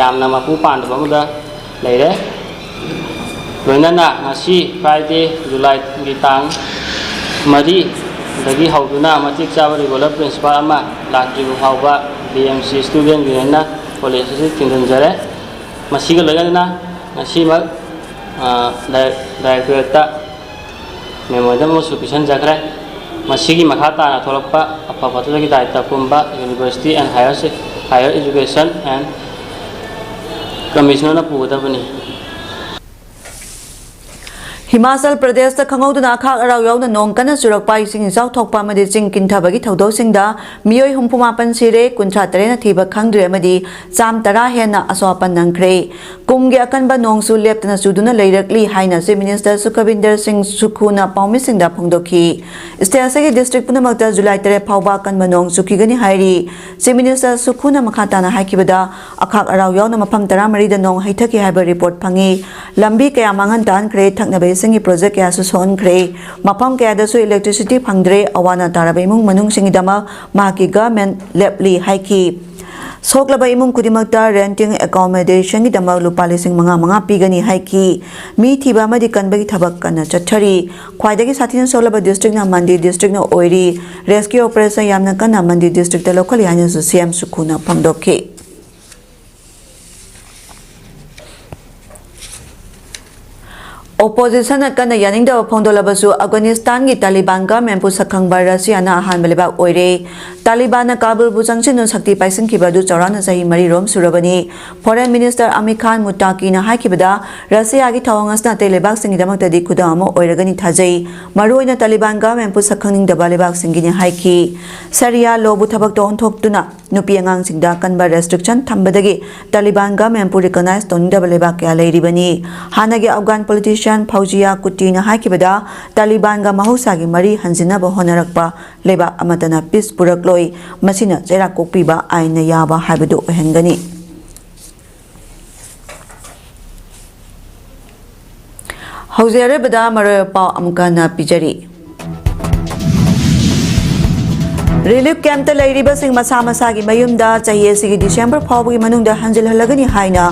ꯌꯥꯝꯅ ꯃꯄꯨ ꯄꯥꯟꯗꯕ ꯑꯃꯗ ꯂꯩꯔꯦ꯫ ꯂꯣꯏꯅꯅ ꯉꯁꯤ ꯐ꯭ꯔꯥꯏꯗꯦ, ꯖꯨꯂꯥꯏꯒꯤ ꯇꯥꯡ ꯃꯔꯤꯗꯒꯤ ꯍꯧꯗꯨꯅ ꯃꯇꯤꯛ ꯆꯥꯕ ꯔꯤꯒꯨꯂꯔ ꯄ꯭ꯔꯤꯟꯁꯤꯄꯥꯜ ꯑꯃ ꯂꯥꯛꯇ꯭ꯔꯤꯕ ꯐꯥꯎꯕ ꯕꯤ ꯑꯦꯝ ꯁꯤ ꯁ꯭ꯇꯨꯗꯦꯟꯠ ꯌꯨꯅꯤꯌꯟꯅ ꯀꯣꯂꯦꯖ ꯑꯁꯤ ꯊꯤꯡꯖꯤꯟꯖꯔꯦ꯫ ꯃꯁꯤꯒ ꯂꯣꯏꯅꯅ ꯉꯁꯤꯃꯛ, ꯑ, ꯗꯥꯏ-, ꯗꯥꯏꯔꯦꯛꯇꯣꯔꯦꯠꯇ ꯃꯦꯃꯣꯔꯦꯟꯗꯝ ꯑꯃꯁꯨ ꯄꯤꯁꯤꯟꯖꯈ꯭ꯔꯦ꯫ ꯃꯁꯤꯒꯤ ꯃꯈꯥ ꯇꯥꯅ ꯊꯣꯛꯂꯛꯄ ꯑꯐ ꯐꯠꯇꯕꯒꯤ ꯗꯥꯏꯇ ꯄꯨꯝꯕ University and Higher Se-, Higher Education and Commissionerꯅ ꯄꯨꯒꯗꯕꯅꯤ꯫ Himachal ꯄ꯭ꯔꯗꯦꯁꯇ ꯈꯪꯍꯧꯗꯅ ꯑꯈꯥꯛ ꯑꯔꯥꯎ ꯌꯥꯎꯅ ꯅꯣꯡ ꯀꯟꯅ ꯆꯨꯔꯛꯄ, ꯏꯁꯤꯡ ꯏꯆꯥꯎ ꯊꯣꯛꯄ ꯑꯃꯗꯤ ꯆꯤꯡ ꯀꯤꯟꯊꯕꯒꯤ ꯊꯧꯗꯣꯛꯁꯤꯡꯗ ꯃꯤꯑꯣꯏ ꯍꯨꯝꯐꯨ ꯃꯥꯄꯟ ꯁꯤꯔꯦ, ꯀꯨꯟꯊ꯭ꯔꯥ ꯇꯔꯦꯠꯅ ꯊꯤꯕ ꯈꯪꯗ꯭ꯔꯦ ꯑꯃꯗꯤ ꯆꯥꯝ ꯇꯔꯥ ꯍꯦꯟꯅ ꯑꯁꯣꯛ ꯑꯄꯟ ꯅꯪꯈ꯭ꯔꯦ꯫ ꯀꯨꯝꯒꯤ ꯑꯀꯟꯕ ꯅꯣꯡꯁꯨ ꯂꯦꯞꯇꯅ ꯆꯨꯗꯨꯅ ꯂꯩꯔꯛꯂꯤ ꯍꯥꯏꯅ Chief Minister ꯁꯨꯈꯕꯤꯟꯗꯔ ꯁꯤꯡ ꯁꯨꯈꯨꯅ ꯄꯥꯎꯃꯤꯁꯤꯡꯗ ꯐꯣꯡꯗꯣꯛꯈꯤ꯫ State ꯑꯁꯤꯒꯤ district ꯄꯨꯝꯅꯃꯛꯇ ꯖꯨꯂꯥꯏ ꯇꯔꯦꯠ ꯐꯥꯎꯕ ꯑꯀꯟꯕ ꯅꯣꯡ ꯆꯨꯈꯤꯒꯅꯤ ꯍꯥꯏꯔꯤ꯫ Chief Minister ꯁꯨꯈꯨꯅ ꯃꯈꯥ ꯇꯥꯅ ꯍꯥꯏꯈꯤꯕꯗ, ꯑꯈꯥꯛ ꯑꯔꯥꯎ ꯌꯥꯎꯅ ꯃꯐꯝ ꯇꯔꯥꯃꯔꯤꯗ ꯅꯣꯡ ꯍꯩꯊꯈꯤ ꯍꯥꯏꯕ report ꯐꯪꯉꯤ꯫ ꯂꯝꯕꯤ ꯀꯌꯥ ꯃꯥꯡꯍꯟ ꯇꯥꯍꯟꯈ꯭ꯔꯦ, ꯊꯛꯅꯕ ꯏꯁꯤꯡꯒꯤ project ꯀꯌꯥꯁꯨ ꯁꯣꯛꯍꯟꯈ꯭ꯔꯦ꯫ ꯃꯐꯝ ꯀꯌꯥꯗꯁꯨ electricity ꯐꯪꯗ꯭ꯔꯦ꯫ ꯑꯋꯥ ꯑꯅꯥ ꯇꯥꯔꯕ ꯏꯃꯨꯡ ꯃꯅꯨꯡꯁꯤꯡꯒꯤꯗꯃꯛ ꯃꯍꯥꯛꯀꯤ government ꯂꯦꯞꯂꯤ ꯍꯥꯏꯈꯤ꯫ ꯁꯣꯛꯂꯕ ꯏꯃꯨꯡ ꯈꯨꯗꯤꯡꯃꯛꯇ renting accommodationꯒꯤꯗꯃꯛ ꯂꯨꯄꯥ ꯂꯤꯁꯤꯡ ꯃꯉꯥ ꯃꯉꯥ ꯄꯤꯒꯅꯤ ꯍꯥꯏꯈꯤ꯫ ꯃꯤ ꯊꯤꯕ ꯑꯃꯗꯤ ꯀꯟꯕꯒꯤ ꯊꯕꯛ ꯀꯟꯅ ꯆꯠꯊꯔꯤ꯫ ꯈ꯭ꯋꯥꯏꯗꯒꯤ ꯁꯥꯊꯤꯅ ꯁꯣꯛꯂꯕ districtꯅ ꯃꯟꯗꯤ districtꯅ ꯑꯣꯏꯔꯤ꯫ Rescue operation ꯌꯥꯝꯅ ꯀꯟꯅ ꯃꯟꯗꯤ districtꯇ ꯂꯧꯈꯠꯂꯤ ꯍꯥꯏꯅꯁꯨ C M ꯁꯨꯈꯨꯅ ꯐꯣꯡꯗꯣꯛꯈꯤ꯫ Oppositionꯅ ꯀꯟꯅ ꯌꯥꯅꯤꯡꯗꯕ ꯐꯣꯡꯗꯣꯛꯂꯕꯁꯨ, Afghanistanꯒꯤ Taliban governmentꯄꯨ ꯁꯛꯈꯪꯕ Russiaꯅ ꯑꯍꯥꯟꯕ ꯂꯩꯕꯥꯛ ꯑꯣꯏꯔꯦ꯫ ꯇꯥꯂꯤꯕꯥꯟꯅ ꯀꯥꯕꯨꯜꯕꯨ ꯆꯪꯁꯤꯟꯗꯨꯅ ꯁꯛꯇꯤ ꯄꯥꯏꯁꯤꯟꯈꯤꯕ ꯑꯗꯨ ꯆꯥꯎꯔꯥꯛꯅ ꯆꯍꯤ ꯃꯔꯤꯔꯣꯝ ꯁꯨꯔꯕꯅꯤ꯫ ꯐꯣꯔꯦꯟ ꯃꯤꯅꯤꯁꯇꯔ ꯑꯃꯤꯔ ꯈꯥꯟ ꯃꯨꯇꯥꯀꯤꯅ ꯍꯥꯏꯈꯤꯕꯗ, ꯔꯁꯤꯌꯥꯒꯤ ꯊꯧꯑꯣꯡ ꯑꯁꯤꯅ ꯑꯇꯩ ꯂꯩꯕꯥꯛꯁꯤꯡꯒꯤꯗꯃꯛꯇꯗꯤ ꯈꯨꯗꯝ ꯑꯃ ꯑꯣꯏꯔꯒꯅꯤ ꯊꯥꯖꯩ꯫ ꯃꯔꯨꯑꯣꯏꯅ ꯇꯥꯂꯤꯕꯥꯟ ꯒꯚꯔꯟꯃꯦꯟꯠꯄꯨ ꯁꯛꯈꯪꯅꯤꯡꯗꯕ ꯂꯩꯕꯥꯛꯁꯤꯡꯒꯤꯅꯤ ꯍꯥꯏꯈꯤ꯫ ꯁꯔꯤꯌꯥ ꯂꯣꯕꯨ ꯊꯕꯛꯇ ꯑꯣꯟꯊꯣꯛꯇꯨꯅ ꯅꯨꯄꯤ ꯑꯉꯥꯡꯁꯤꯡꯗ ꯑꯀꯟꯕ ꯔꯦꯁꯇ꯭ꯔꯤꯛꯁꯟ ꯊꯝꯕꯗꯒꯤ ꯇꯥꯂꯤꯕꯥꯟ ꯒꯚꯔꯟꯃꯦꯟꯠꯄꯨ ꯔꯤꯀꯣꯛꯅꯥꯏꯖ ꯇꯧꯅꯤꯡꯗꯕ ꯂꯩꯕꯥꯛ ꯀꯌꯥ ꯂꯩꯔꯤꯕꯅꯤ꯫ ꯍꯥꯟꯅꯒꯤ ꯑꯐꯒꯥꯟ ꯄꯣꯂꯤꯇꯤꯁꯤꯌꯥꯟ ꯐꯧꯖꯤꯌꯥ ꯀꯨꯇꯤꯅ ꯍꯥꯏꯈꯤꯕꯗ, ꯇꯥꯂꯤꯕꯥꯟꯒ ꯃꯍꯧꯁꯥꯒꯤ ꯃꯔꯤ ꯍꯟꯖꯤꯟꯅꯕ ꯍꯣꯠꯅꯔꯛꯄ ꯂꯩꯕꯥꯛ ꯑꯃꯠꯇꯅ ꯄꯤꯁ ꯄꯨꯔꯛꯂꯣꯏ꯫ ꯃꯁꯤꯅ ꯆꯩꯔꯥꯛ ꯀꯣꯛꯄꯤꯕ ꯑꯥꯏꯟꯅ ꯌꯥꯕ ꯍꯥꯏꯕꯗꯨ ꯑꯣꯏꯍꯟꯒꯅꯤ꯫ ꯍꯧꯖꯤꯛ ꯑꯔꯣꯏꯕꯗ ꯃꯔꯨꯑꯣꯏꯕ ꯄꯥꯎ ꯑꯃꯨꯛꯀ ꯍꯟꯅ ꯄꯤꯖꯔꯤ꯫ ꯔꯤꯂꯤꯐ ꯀꯦꯝꯞꯇ ꯂꯩꯔꯤꯕꯁꯤꯡ ꯃꯁꯥ ꯃꯁꯥꯒꯤ ꯃꯌꯨꯝꯗ ꯆꯍꯤ ꯑꯁꯤꯒꯤ ꯗꯤꯁꯦꯝꯕꯔ ꯐꯥꯎꯕꯒꯤ ꯃꯅꯨꯡꯗ ꯍꯟꯖꯤꯜꯍꯜꯂꯒꯅꯤ ꯍꯥꯏꯅ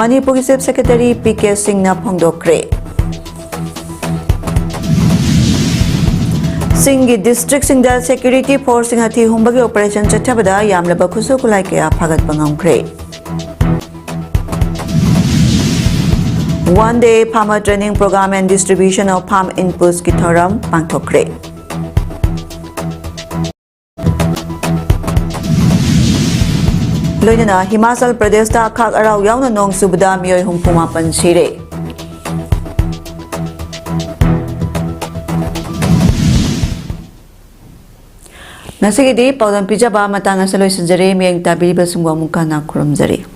ꯃꯅꯤꯄꯨꯔꯒꯤ ꯆꯤꯐ ꯁꯦꯀ꯭ꯔꯦꯇꯔꯤ ꯄꯤ ꯀꯦ ꯁꯤꯡꯅ ꯐꯣꯡꯗꯣꯛꯈ꯭ꯔꯦ꯫ ꯆꯤꯡꯒꯤ ꯗꯤꯁꯇ꯭ꯔꯤꯛꯁꯤꯡꯗ ꯁꯦꯀ꯭ꯌꯨꯔꯤꯇꯤ ꯐꯣꯔꯁꯁꯤꯡꯅ ꯊꯤ ꯍꯨꯝꯕꯒꯤ ꯑꯣꯄꯔꯦꯁꯟ ꯆꯠꯊꯕꯗ ꯌꯥꯝꯂꯕ ꯈꯨꯠꯁꯨ ꯈꯨꯠꯂꯥꯏ ꯀꯌꯥ ꯐꯥꯒꯠꯄ ꯉꯝꯈ꯭ꯔꯦ꯫ One day farmer training program and distribution of farm inputsꯀꯤ ꯊꯧꯔꯝ ꯄꯥꯡꯊꯣꯛꯈ꯭ꯔꯦ꯫ ꯂꯣꯏꯅꯅ ꯍꯤꯃꯥꯆꯜ ꯄ꯭ꯔꯗꯦꯁꯇ ꯑꯈꯥꯛ ꯑꯔꯥꯎ ꯌꯥꯎꯅ ꯅꯣꯡ ꯆꯨꯕꯗ ꯃꯤꯑꯣꯏ ꯍꯨꯝꯐꯨ ꯃꯥꯄꯟ ꯁꯤꯔꯦ꯫ ꯉꯁꯤꯒꯤꯗꯤ ꯄꯥꯎꯗꯝ ꯄꯤꯖꯕ ꯃꯇꯥꯡ ꯑꯁꯤꯗ ꯂꯣꯏꯁꯤꯟꯖꯔꯦ꯫ ꯃꯤꯠꯌꯦꯡ ꯇꯥꯕꯤꯔꯤꯕꯁꯤꯡꯕꯨ ꯑꯃꯨꯛꯀ ꯍꯟꯅ ꯈꯨꯔꯨꯝꯖꯔꯤ꯫